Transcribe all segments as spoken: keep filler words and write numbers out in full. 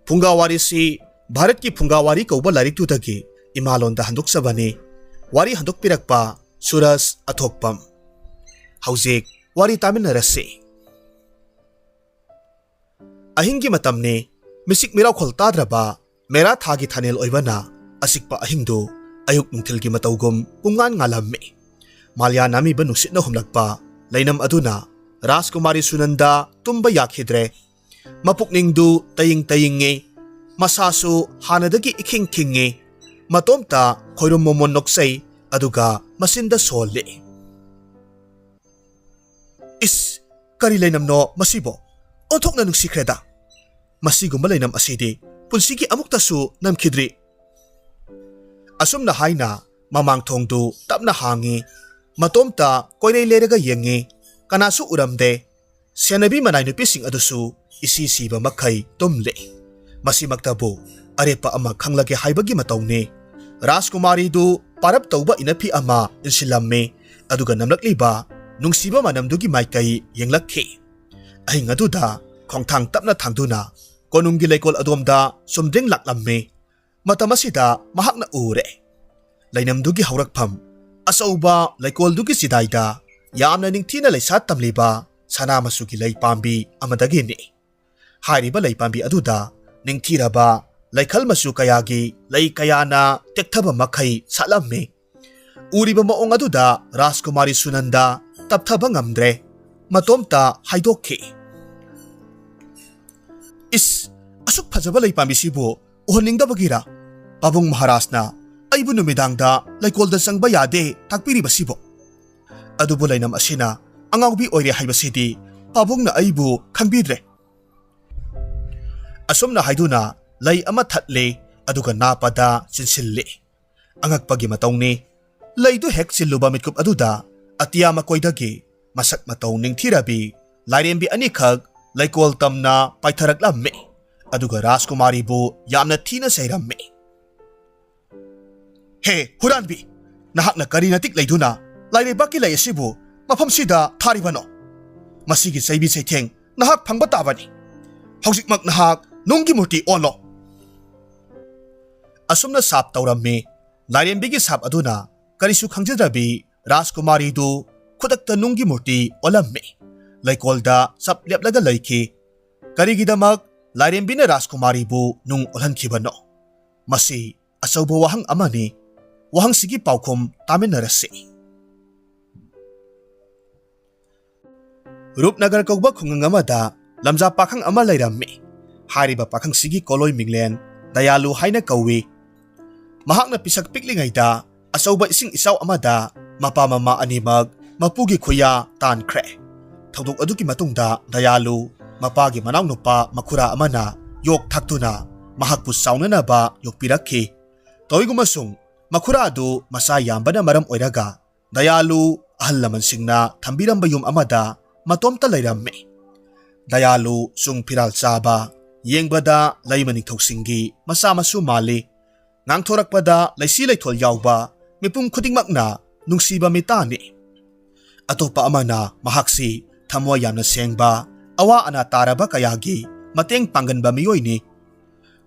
ꯐꯨꯡꯒꯥ ꯋꯥꯔꯤꯁꯤ ꯚꯥꯔꯠꯀꯤ ꯐꯨꯡꯒꯥ ꯋꯥꯔꯤ ꯀꯧꯕ ꯂꯥꯏꯔꯤꯛꯇꯨꯗꯒꯤ ꯏꯃꯥꯂꯣꯟꯗ ꯍꯟꯗꯣꯛꯆꯕꯅꯤ꯫ ꯋꯥꯔꯤ ꯍꯟꯗꯣꯛꯄꯤꯔꯛꯄ ꯁꯨꯔꯖ ꯑꯊꯣꯛꯄꯝ꯫ ꯍꯧꯖꯤꯛ ꯋꯥꯔꯤ ꯇꯥꯃꯤꯟꯅꯔꯁꯤ꯫ ꯑꯍꯤꯡꯒꯤ ꯃꯇꯝꯅꯤ꯫ ꯃꯤꯁꯤꯛ ꯃꯤꯔꯥꯎꯈꯣꯜ ꯇꯥꯗ꯭ꯔꯕ ꯃꯦꯔꯥ ꯊꯥꯒꯤ ꯊꯥꯅꯦꯜ ꯑꯣꯏꯕꯅ ꯑꯆꯤꯛꯄ ꯑꯍꯤꯡꯗꯨ ꯑꯌꯨꯛ ꯅꯨꯡꯊꯤꯜꯒꯤ ꯃꯇꯧꯒꯨꯝ ꯄꯨꯡꯉꯥꯟ ꯉꯥꯜꯂꯝꯃꯤ꯫ ꯃꯥꯂꯤꯌꯥ ꯅꯥꯝꯃꯤꯕ ꯅꯨꯡꯁꯤꯠꯅ ꯍꯨꯝꯂꯛꯄ ꯂꯩꯅꯝ ꯑꯗꯨꯅ ꯔꯥꯖꯀꯨꯃꯥꯔꯤ ꯁꯨꯅꯟꯗ ꯇꯨꯝꯕ ꯌꯥꯈꯤꯗ꯭ꯔꯦ꯫ ꯃꯄꯨꯛꯅꯤꯡꯗꯨ ꯇꯌꯤꯡ ꯇꯌꯤꯡꯉꯤ꯫ ꯃꯁꯥꯁꯨ ꯍꯥꯟꯅꯗꯒꯤ ꯏꯈꯤꯡ ꯈꯤꯡꯉꯤ꯫ ꯃꯇꯣꯝꯇ ꯈꯣꯏꯔꯨꯝ ꯃꯣꯃꯣꯟ ꯅꯣꯛꯆꯩ, ꯑꯗꯨꯒ ꯃꯆꯤꯟꯗ ꯁꯣꯜꯂꯤ꯫ "ꯏꯁ, ꯀꯔꯤ ꯂꯩꯅꯝꯅꯣ ꯃꯁꯤꯕꯣ? ꯑꯣꯟꯊꯣꯛꯅ ꯅꯨꯡꯁꯤꯈ꯭ꯔꯦꯗ꯫ ꯃꯁꯤꯒꯨꯝꯕ ꯂꯩꯅꯝ ꯑꯁꯤꯗꯤ ꯄꯨꯟꯁꯤꯒꯤ ꯑꯃꯨꯛꯇꯁꯨ ꯅꯝꯈꯤꯗ꯭ꯔꯤ꯫" ꯑꯁꯨꯝꯅ ꯍꯥꯏꯅ ꯃꯃꯥꯡ ꯊꯣꯡꯗꯨ ꯇꯞꯅ ꯍꯥꯡꯉꯤ꯫ ꯃꯇꯣꯝꯇ ꯀꯣꯏꯔꯩ ꯂꯩꯔꯒ ꯌꯦꯡꯉꯤ꯫ ꯀꯅꯥꯁꯨ ꯎꯔꯝꯗꯦ꯫ ꯁꯦꯟꯅꯕꯤ ꯃꯅꯥꯏ ꯅꯨꯄꯤꯁꯤꯡ ꯑꯗꯨꯁꯨ ꯏꯁꯤ ꯁꯤꯕ ꯃꯈꯩ ꯇꯨꯝꯂꯤ꯫ ꯃꯁꯤꯃꯛꯇꯕꯨ ꯑꯔꯦꯞꯄ ꯑꯃ ꯈꯪꯂꯒꯦ ꯍꯥꯏꯕꯒꯤ ꯃꯇꯧꯅꯤ꯫ ꯔꯥꯖꯀꯨꯃꯥꯔꯤꯗꯨ ꯄꯥꯔꯞ ꯇꯧꯕ ꯏꯅꯐꯤ ꯑꯃ ꯏꯟꯁꯤꯜꯂꯝꯃꯤ, ꯑꯗꯨꯒ ꯅꯝꯂꯛꯂꯤꯕ ꯅꯨꯡꯁꯤꯕ ꯃꯅꯝꯗꯨꯒꯤ ꯃꯥꯏꯀꯩ ꯌꯦꯡꯂꯛꯈꯤ꯫ ꯑꯍꯤꯡ ꯑꯗꯨꯗ ꯈꯣꯡꯊꯥꯡ ꯇꯞꯅ ꯊꯥꯡꯗꯨꯅ ꯀꯣꯅꯨꯡꯒꯤ ꯂꯩꯀꯣꯜ ꯑꯗꯣꯝꯗ ꯆꯨꯝꯗ꯭ꯔꯤꯡ ꯂꯥꯛꯂꯝꯃꯤ꯫ ꯃꯇꯝ ꯑꯁꯤꯗ ꯃꯍꯥꯛꯅ ꯎꯔꯦ꯫ ꯂꯩꯅꯝꯗꯨꯒꯤ ꯍꯧꯔꯛꯐꯝ ꯑꯆꯧꯕ ꯂꯩꯀꯣꯜꯗꯨꯒꯤ ꯆꯤꯗꯥꯏꯗ ꯌꯥꯝꯅ ꯅꯤꯡꯊꯤꯅ ꯂꯩꯁꯥꯠ ꯇꯝꯂꯤꯕ ꯁꯅꯥ ꯃꯆꯨꯒꯤ ꯂꯩ ꯄꯥꯝꯕꯤ ꯑꯃꯗꯒꯤꯅꯤ꯫ ꯍꯥꯏꯔꯤꯕ ꯂꯩ ꯄꯥꯝꯕꯤ ꯑꯗꯨꯗ ꯅꯤꯡꯊꯤꯔꯕ ꯂꯩꯈꯜ ꯃꯆꯨ ꯀꯌꯥꯒꯤ ꯂꯩ ꯀꯌꯥꯅ ꯇꯦꯛꯊꯕ ꯃꯈꯩ ꯁꯥꯠꯂꯝꯃꯤ꯫ ꯎꯔꯤꯕ ꯃꯑꯣꯡ ꯑꯗꯨꯗ ꯔꯥꯖꯀꯨꯃꯥꯔꯤ ꯁꯨꯅꯟꯗ ꯇꯞꯊꯕ ꯉꯝꯗ꯭ꯔꯦ꯫ ꯃꯇꯣꯝꯇ ꯍꯥꯏꯗꯣꯛꯈꯤ, "ꯏꯁ, ꯑꯁꯨꯛ ꯐꯖꯕ ꯂꯩ ꯄꯥꯝꯕꯤꯁꯤꯕꯨ ꯎꯍꯟꯅꯤꯡꯗꯕꯒꯤꯔ? ꯄꯥꯕꯨꯡ ꯃꯍꯥꯔꯥꯖꯅ ꯑꯩꯕꯨ ꯅꯨꯃꯤꯗꯥꯡꯗ ꯂꯩꯀꯣꯜꯗ ꯆꯪꯕ ꯌꯥꯗꯦ ꯇꯥꯛꯄꯤꯔꯤꯕꯁꯤꯕꯨ꯫ ꯑꯗꯨꯕꯨ ꯂꯩꯅꯝ ꯑꯁꯤꯅ ꯑꯉꯥꯎꯕꯤ ꯑꯣꯏꯔꯦ ꯍꯥꯏꯕꯁꯤꯗꯤ ꯄꯥꯕꯨꯡꯅ ꯑꯩꯕꯨ ꯈꯪꯕꯤꯗ꯭ꯔꯦ꯫" ꯑꯁꯨꯝꯅ ꯍꯥꯏꯗꯨꯅ ꯂꯩ ꯑꯃ ꯊꯠꯂꯤ, ꯑꯗꯨꯒ ꯅꯥꯄꯗ ꯆꯤꯟꯁꯤꯜꯂꯤ꯫ ꯑꯉꯛꯄꯒꯤ ꯃꯇꯧꯅꯤ꯫ ꯂꯩꯗꯨ ꯍꯦꯛ ꯆꯤꯜꯂꯨꯕ ꯃꯤꯠꯀꯨꯞ ꯑꯗꯨꯗ ꯑꯇꯤꯌꯥ ꯃꯀꯣꯏꯗꯒꯤ ꯃꯁꯛ ꯃꯇꯧ ꯅꯤꯡꯊꯤꯔꯕꯤ ꯂꯥꯏꯔꯦꯝꯕꯤ ꯑꯅꯤꯈꯛ ꯂꯩꯀꯣꯜ ꯇꯝꯅ ꯄꯥꯏꯊꯔꯛꯂꯝꯃꯤ꯫ ꯑꯗꯨꯒ ꯔꯥꯖꯀꯨꯃꯥꯔꯤꯕꯨ ꯌꯥꯝꯅ ꯊꯤꯅ ꯆꯩꯔꯝꯃꯤ꯫ "ꯍꯦ ꯍꯨꯔꯥꯟꯕꯤ, ꯅꯍꯥꯛꯅ ꯀꯔꯤ ꯅꯇꯤꯛ ꯂꯩꯗꯨꯅ ꯂꯥꯏꯔꯩꯕꯥꯛꯀꯤ ꯂꯩ ꯑꯁꯤꯕꯨ ꯃꯐꯝꯁꯤꯗ ꯊꯥꯔꯤꯕꯅꯣ? ꯃꯁꯤꯒꯤ ꯆꯩꯕꯤ ꯆꯩꯊꯦꯡ ꯅꯍꯥꯛ ꯐꯪꯕ ꯇꯥꯕꯅꯤ꯫ ꯍꯧꯖꯤꯛꯃꯛ ꯅꯍꯥꯛ ꯅꯨꯡꯒꯤ ꯃꯨꯔꯇꯤ ꯑꯣꯜꯂꯣ!" ꯑꯁꯨꯝꯅ ꯁꯥꯞ ꯇꯧꯔꯝꯃꯤ꯫ ꯂꯥꯏꯔꯦꯝꯕꯤꯒꯤ ꯁꯥꯞ ꯑꯗꯨꯅ ꯀꯔꯤꯁꯨ ꯈꯪꯖꯗꯕꯤ ꯔꯥꯖꯀꯨꯃꯥꯔꯤꯗꯨ ꯈꯨꯗꯛꯇ ꯅꯨꯡꯒꯤ ꯃꯨꯔꯇꯤ ꯑꯣꯜꯂꯝꯃꯤ꯫ ꯂꯩꯀꯣꯜꯗ ꯆꯞ ꯂꯦꯞꯂꯒ ꯂꯩꯈꯤ꯫ ꯀꯔꯤꯒꯤꯗꯃꯛ ꯂꯥꯏꯔꯦꯝꯕꯤꯅ ꯔꯥꯖꯀꯨꯃꯥꯔꯤꯕꯨ ꯅꯨꯡ ꯑꯣꯜꯍꯟꯈꯤꯕꯅꯣ? ꯃꯁꯤ ꯑꯆꯧꯕ ꯋꯥꯍꯪ ꯑꯃꯅꯤ꯫ ꯋꯥꯍꯪꯁꯤꯒꯤ ꯄꯥꯎꯈꯨꯝ ꯇꯥꯃꯤꯟꯅꯔꯁꯤ꯫ ꯔꯨꯞꯅꯒꯔ ꯀꯧꯕ ꯈꯨꯡꯒꯪ ꯑꯃꯗ ꯂꯝꯖꯥ ꯄꯥꯈꯪ ꯑꯃ ꯂꯩꯔꯝꯃꯤ꯫ ꯍꯥꯏꯔꯤꯕ ꯄꯥꯈꯪꯁꯤꯒꯤ ꯀꯣꯂꯣꯏ ꯃꯤꯡꯂꯦꯟ ꯗꯌꯥꯂꯨ ꯍꯥꯏꯅ ꯀꯧꯏ꯫ ꯃꯍꯥꯛꯅ ꯄꯤꯁꯛ ꯄꯤꯛꯂꯤꯉꯩꯗ ꯑꯆꯧꯕ ꯏꯁꯤꯡ ꯏꯆꯥꯎ ꯑꯃꯗ ꯃꯄꯥ ꯃꯃꯥ ꯑꯅꯤꯃꯛ ꯃꯄꯨꯒꯤ ꯈꯨꯌꯥ ꯇꯥꯟꯈ꯭ꯔꯦ꯫ ꯊꯧꯗꯣꯛ ꯑꯗꯨꯒꯤ ꯃꯇꯨꯡꯗ ꯗꯌꯥꯂꯨ ꯃꯄꯥꯒꯤ ꯃꯅꯥꯎꯅꯨꯄꯥ ꯃꯈꯨꯔꯥ ꯑꯃꯅ ꯌꯣꯛ ꯊꯥꯛꯇꯨꯅ ꯃꯍꯥꯛꯄꯨ ꯆꯥꯎꯅꯅꯕ ꯌꯣꯛꯄꯤꯔꯛꯈꯤ꯫ ꯇꯧꯏꯒꯨꯝꯕꯁꯨꯡ ꯃꯈꯨꯔꯥ ꯑꯗꯨ ꯃꯆꯥ ꯌꯥꯝꯕꯅ ꯃꯔꯝ ꯑꯣꯏꯔꯒ ꯗꯌꯥꯂꯨ ꯑꯍꯜ ꯂꯃꯟꯁꯤꯡꯅ ꯊꯝꯕꯤꯔꯝꯕ ꯌꯨꯝ ꯑꯃꯗ ꯃꯇꯣꯝꯇ ꯂꯩꯔꯝꯃꯤ꯫ ꯗꯌꯥꯂꯨ ꯆꯨꯡ ꯐꯤꯔꯥꯜ ꯆꯥꯕ, ꯌꯦꯡꯕꯗ ꯂꯩꯃ ꯅꯤꯡꯊꯧꯁꯤꯡꯒꯤ ꯃꯆꯥ ꯃꯁꯨ ꯃꯥꯜꯂꯤ꯫ ꯉꯥꯡꯊꯣꯔꯛꯄꯗ ꯂꯩꯁꯤ ꯂꯩꯊꯣꯜ ꯌꯥꯎꯕ, ꯃꯤꯄꯨꯝ ꯈꯨꯗꯤꯡꯃꯛꯅ ꯅꯨꯡꯁꯤꯕ ꯃꯤꯇꯥꯅꯤ꯫ ꯑꯇꯣꯞꯄ ꯑꯃꯅ ꯃꯍꯥꯛꯁꯤ ꯊꯃꯣꯏ ꯌꯥꯝꯅ ꯁꯦꯡꯕ, ꯑꯋꯥ ꯑꯅꯥ ꯇꯥꯔꯕ ꯀꯌꯥꯒꯤ ꯃꯇꯦꯡ ꯄꯥꯡꯒꯟꯕ ꯃꯤꯑꯣꯏꯅꯤ꯫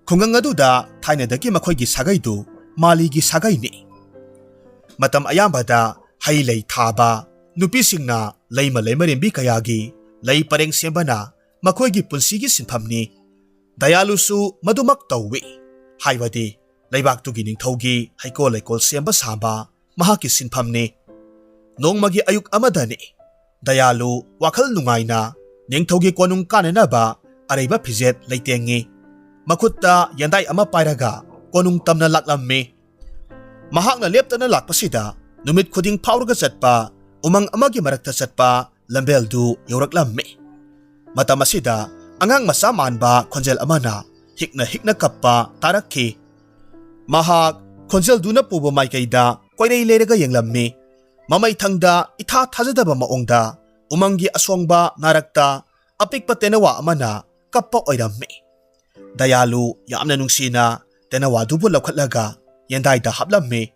ꯈꯨꯡꯒꯪ ꯑꯗꯨꯗ ꯊꯥꯏꯅꯗꯒꯤ ꯃꯈꯣꯏꯒꯤ ꯁꯥꯒꯩꯗꯨ ꯃꯥꯂꯤꯒꯤ ꯁꯥꯒꯩꯅꯤ꯫ ꯃꯇꯝ ꯑꯌꯥꯝꯕꯗ ꯍꯩ ꯂꯩ ꯊꯥꯕ, ꯅꯨꯄꯤꯁꯤꯡꯅ ꯂꯩꯃ ꯂꯩꯃꯔꯦꯝꯕꯤ ꯀꯌꯥꯒꯤ ꯂꯩ ꯄꯔꯦꯡ ꯁꯦꯝꯕꯅ ꯃꯈꯣꯏꯒꯤ ꯄꯨꯟꯁꯤꯒꯤ ꯁꯤꯟꯐꯝꯅꯤ꯫ ꯗꯌꯥꯂꯨꯁꯨ ꯃꯗꯨꯃꯛ ꯇꯧꯏ꯫ ꯍꯥꯏꯕꯗꯤ ꯂꯩꯕꯥꯛꯇꯨꯒꯤ ꯅꯤꯡꯊꯧꯒꯤ ꯍꯩꯀꯣꯜ ꯂꯩꯀꯣꯜ ꯁꯦꯝꯕ ꯁꯥꯕ ꯃꯍꯥꯛꯀꯤ ꯁꯤꯟꯐꯝꯅꯤ꯫ ꯅꯣꯡꯃꯒꯤ ꯑꯌꯨꯛ ꯑꯃꯗꯅꯤ꯫ ꯗꯌꯥꯂꯨ ꯋꯥꯈꯜ ꯅꯨꯡꯉꯥꯏꯅ ꯅꯤꯡꯊꯧꯒꯤ ꯀꯣꯅꯨꯡ ꯀꯥꯅꯅꯕ ꯑꯔꯩꯕ ꯐꯤꯖꯦꯠ ꯂꯩꯇꯦꯡꯉꯤ꯫ ꯃꯈꯨꯠꯇ ꯌꯦꯟꯗꯥꯏ ꯑꯃ ꯄꯥꯏꯔꯒ ꯀꯣꯅꯨꯡ ꯇꯝꯅ ꯂꯥꯛꯂꯝꯃꯤ꯫ ꯃꯍꯥꯛꯅ ꯂꯦꯞꯇꯅ ꯂꯥꯛꯄꯁꯤꯗ ꯅꯨꯃꯤꯠ ꯈꯨꯗꯤꯡ ꯐꯥꯎꯔꯒ ꯆꯠꯄ ꯎꯃꯪ ꯑꯃꯒꯤ ꯃꯔꯛꯇ ꯆꯠꯄ ꯂꯝꯕꯦꯜꯗꯨ ꯌꯧꯔꯛꯂꯝꯃꯤ꯫ ꯃꯇꯝ ꯑꯁꯤꯗ ꯑꯉꯥꯡ ꯃꯆꯥ ꯃꯥꯟꯕ ꯈꯣꯟꯖꯦꯜ ꯑꯃꯅ ꯍꯤꯛꯅ ꯍꯤꯛꯅ ꯀꯞꯄ ꯇꯥꯔꯛꯈꯤ꯫ ꯃꯍꯥꯛ ꯈꯣꯟꯖꯦꯜꯗꯨꯅ ꯄꯨꯕ ꯃꯥꯏꯀꯩꯗ ꯀꯣꯏꯔꯩ ꯂꯩꯔꯒ ꯌꯦꯡꯂꯝꯃꯤ꯫ ꯃꯃꯩꯊꯪꯗ ꯏꯊꯥ ꯊꯥꯖꯗꯕ ꯃꯑꯣꯡꯗ ꯎꯃꯪꯒꯤ ꯑꯁꯣꯡꯕ ꯅꯥꯔꯛꯇ ꯑꯄꯤꯛꯄ ꯇꯦꯅꯋꯥ ꯑꯃꯅ ꯀꯞꯄ ꯑꯣꯏꯔꯝꯃꯤ꯫ ꯗꯌꯥꯂꯨ ꯌꯥꯝꯅ ꯅꯨꯡꯁꯤꯅ ꯇꯦꯅꯋꯥꯗꯨꯕꯨ ꯂꯧꯈꯠꯂꯒ ꯌꯦꯟꯗꯥꯏꯗ ꯍꯥꯞꯂꯝꯃꯤ꯫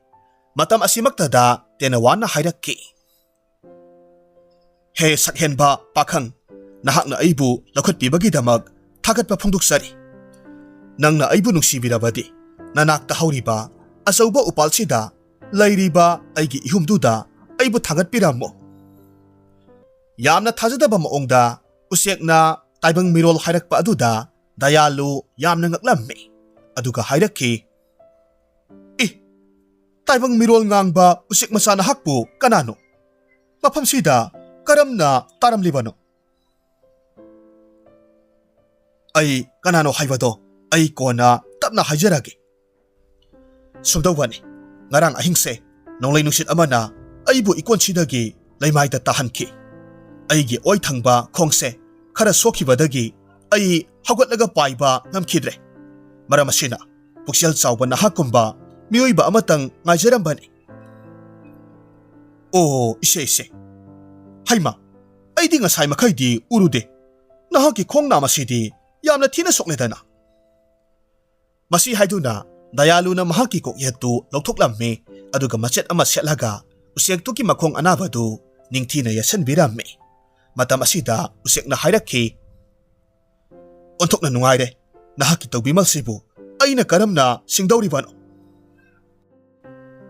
ꯃꯇꯝ ꯑꯁꯤꯃꯛꯇꯗ ꯇꯦꯅꯋꯥꯅ ꯍꯥꯏꯔꯛꯈꯤ, "ꯍꯦ ꯁꯛꯍꯦꯟꯕ ꯄꯥꯈꯪ, ꯅꯍꯥꯛꯅ ꯑꯩꯕꯨ ꯂꯧꯈꯠꯄꯤꯕꯒꯤꯗꯃꯛ ꯊꯥꯒꯠꯄ ꯐꯣꯡꯗꯣꯛꯆꯔꯤ꯫ ꯅꯪꯅ ꯑꯩꯕꯨ ꯅꯨꯡꯁꯤꯕꯤꯔꯕꯗꯤ, ꯅꯅꯥꯛꯇ ꯍꯧꯔꯤꯕ ꯑꯆꯧꯕ ꯎꯄꯥꯜꯁꯤꯗ ꯂꯩꯔꯤꯕ ꯑꯩꯒꯤ ꯏꯍꯨꯝꯗꯨꯗ ꯑꯩꯕꯨ ꯊꯥꯡꯒꯠꯄꯤꯔꯝꯃꯨ꯫ ꯌꯥꯝꯅ ꯊꯥꯖꯗꯕ ꯃꯑꯣꯡꯗ ꯎꯆꯦꯛꯅ ꯇꯥꯏꯕꯪ ꯃꯤꯔꯣꯜ ꯍꯥꯏꯔꯛꯄ ꯑꯗꯨꯗ ꯗꯌꯥꯂꯨ ꯌꯥꯝꯅ ꯉꯛꯂꯝꯃꯤ꯫ ꯑꯗꯨꯒ ꯍꯥꯏꯔꯛꯈꯤ, "ꯏ, ꯇꯥꯏꯕꯪ ꯃꯤꯔꯣꯜ ꯉꯥꯡꯕ ꯎꯆꯦꯛ ꯃꯆꯥ ꯅꯍꯥꯛꯄꯨ ꯀꯅꯥꯅꯣ? ꯃꯐꯝꯁꯤꯗ ꯀꯔꯝꯅ ꯇꯥꯔꯝꯂꯤꯕꯅꯣ?" "ꯑꯩ ꯀꯅꯥꯅꯣ ꯍꯥꯏꯕꯗꯣ ꯑꯩ ꯀꯣꯟꯅ ꯇꯞꯅ ꯍꯥꯏꯖꯔꯒꯦ꯫ ꯁꯨꯝꯗꯧꯕꯅꯤ, ꯉꯔꯥꯡ ꯑꯍꯤꯡꯁꯦ ꯅꯣꯡꯂꯩ ꯅꯨꯡꯁꯤꯠ ꯑꯃꯅ ꯑꯩꯕꯨ ꯏꯀꯣꯟꯁꯤꯗꯒꯤ ꯂꯩꯃꯥꯏꯗ ꯇꯥꯍꯟꯈꯤ꯫ ꯑꯩꯒꯤ ꯑꯣꯏ ꯊꯪꯕ ꯈꯣꯡꯁꯦ ꯈꯔ ꯁꯣꯛꯈꯤꯕꯗꯒꯤ ꯑꯩ ꯍꯧꯒꯠꯂꯒ ꯄꯥꯏꯕ ꯉꯝꯈꯤꯗ꯭ꯔꯦ꯫ ꯃꯔꯝ ꯑꯁꯤꯅ ꯄꯨꯛꯆꯦꯜ ꯆꯥꯎꯕ ꯅꯍꯥꯛꯀꯨꯝꯕ ꯃꯤꯑꯣꯏꯕ ꯑꯃꯇꯪ ꯉꯥꯏꯖꯔꯝꯕꯅꯤ꯫" "ꯑꯣ, ꯏꯆꯦ, ꯏꯆꯦ꯫ ꯍꯩꯃꯥ, ꯑꯩꯗꯤ ꯉꯁꯥꯏ ꯃꯈꯩꯗꯤ ꯎꯔꯨꯗꯦ꯫ ꯅꯍꯥꯛꯀꯤ ꯈꯣꯡ ꯅꯥꯝ ꯑꯁꯤꯗꯤ ꯌꯥꯝꯅ ꯊꯤꯅ ꯁꯣꯛꯂꯦꯗꯅ꯫" ꯃꯁꯤ ꯍꯥꯏꯗꯨꯅ ꯗꯌꯥꯂꯨꯅ ꯃꯍꯥꯛꯀꯤ ꯀꯣꯛꯌꯦꯠꯇꯨ ꯂꯧꯊꯣꯛꯂꯝꯃꯤ, ꯑꯗꯨꯒ ꯃꯆꯦꯠ ꯑꯃ ꯁꯦꯠꯂꯒ ꯎꯆꯦꯛꯇꯨꯒꯤ ꯃꯈꯣꯡ ꯑꯅꯥꯕꯗꯨ ꯅꯤꯡꯊꯤꯅ ꯌꯦꯠꯁꯤꯟꯕꯤꯔꯝꯃꯤ꯫ ꯃꯇꯝ ꯑꯁꯤꯗ ꯎꯆꯦꯛꯅ ꯍꯥꯏꯔꯛꯈꯤ, "ꯑꯣꯟꯊꯣꯛꯅ ꯅꯨꯡꯉꯥꯏꯔꯦ꯫ ꯅꯍꯥꯛꯀꯤ ꯇꯧꯕꯤꯃꯜꯁꯤꯕꯨ ꯑꯩꯅ ꯀꯔꯝꯅ ꯁꯤꯡꯗꯧꯔꯤꯕꯅꯣ?"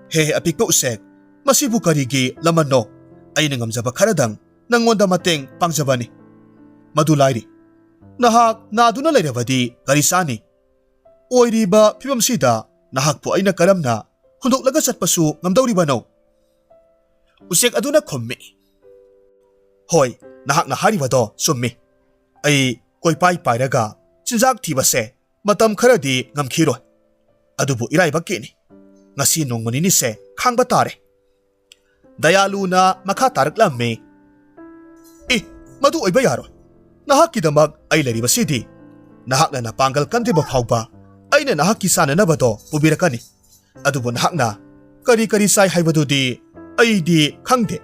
"ꯍꯦ, ꯑꯄꯤꯛꯄ ꯎꯆꯦꯛ, ꯃꯁꯤꯕꯨ ꯀꯔꯤꯒꯤ ꯂꯃꯟꯅꯣ? ꯑꯩꯅ ꯉꯝꯖꯕ ꯈꯔꯗꯪ ꯅꯪꯉꯣꯟꯗ ꯃꯇꯦꯡ ꯄꯥꯡꯖꯕꯅꯤ꯫ ꯃꯗꯨ ꯂꯥꯏꯔꯤ, ꯅꯍꯥꯛ ꯅꯥꯗꯨꯅ ꯂꯩꯔꯕꯗꯤ ꯀꯔꯤ ꯆꯥꯅꯤ? ꯑꯣꯏꯔꯤꯕ ꯐꯤꯕꯝꯁꯤꯗ ꯅꯍꯥꯛꯄꯨ ꯑꯩꯅ ꯀꯔꯝꯅ ꯍꯨꯟꯗꯣꯛꯂꯒ ꯆꯠꯄꯁꯨ ꯉꯝꯗꯧꯔꯤꯕꯅꯣ?" ꯎꯆꯦꯛ ꯑꯗꯨꯅ ꯈꯨꯝꯃꯤ, "ꯍꯣꯏ, ꯅꯍꯥꯛꯅ ꯍꯥꯏꯔꯤꯕꯗꯣ ꯆꯨꯝꯃꯤ꯫ ꯑꯩ ꯀꯣꯏꯄꯥꯏ ꯄꯥꯏꯔꯒ ꯆꯤꯟꯖꯥꯛ ꯊꯤꯕꯁꯦ ꯃꯇꯝ ꯈꯔꯗꯤ ꯉꯝꯈꯤꯔꯣꯏ꯫ ꯑꯗꯨꯕꯨ ꯏꯔꯥꯏꯕꯛꯀꯤꯅꯤ꯫ ꯉꯁꯤ ꯅꯣꯡꯃ ꯅꯤꯅꯤꯁꯦ ꯈꯥꯡꯕ ꯇꯥꯔꯦ꯫" ꯗꯌꯥꯂꯨꯅ ꯃꯈꯥ ꯇꯥꯔꯛꯂꯝꯃꯤ, "ꯏ, ꯃꯗꯨ ꯑꯣꯏꯕ ꯌꯥꯔꯣꯏ꯫ ꯅꯍꯥꯛꯀꯤꯗꯃꯛ ꯑꯩ ꯂꯩꯔꯤꯕꯁꯤꯗꯤ꯫ ꯅꯍꯥꯛꯅ ꯅꯄꯥꯡꯒꯜ ꯀꯟꯗ꯭ꯔꯤꯕ ꯐꯥꯎꯕ ꯑꯩꯅ ꯅꯍꯥꯛꯀꯤ ꯆꯥꯅꯅꯕꯗꯣ ꯄꯨꯕꯤꯔꯛꯀꯅꯤ꯫ ꯑꯗꯨꯕꯨ ꯅꯍꯥꯛꯅ ꯀꯔꯤ ꯀꯔꯤ ꯆꯥꯏ ꯍꯥꯏꯕꯗꯨꯗꯤ ꯑꯩꯗꯤ ꯈꯪꯗꯦ꯫"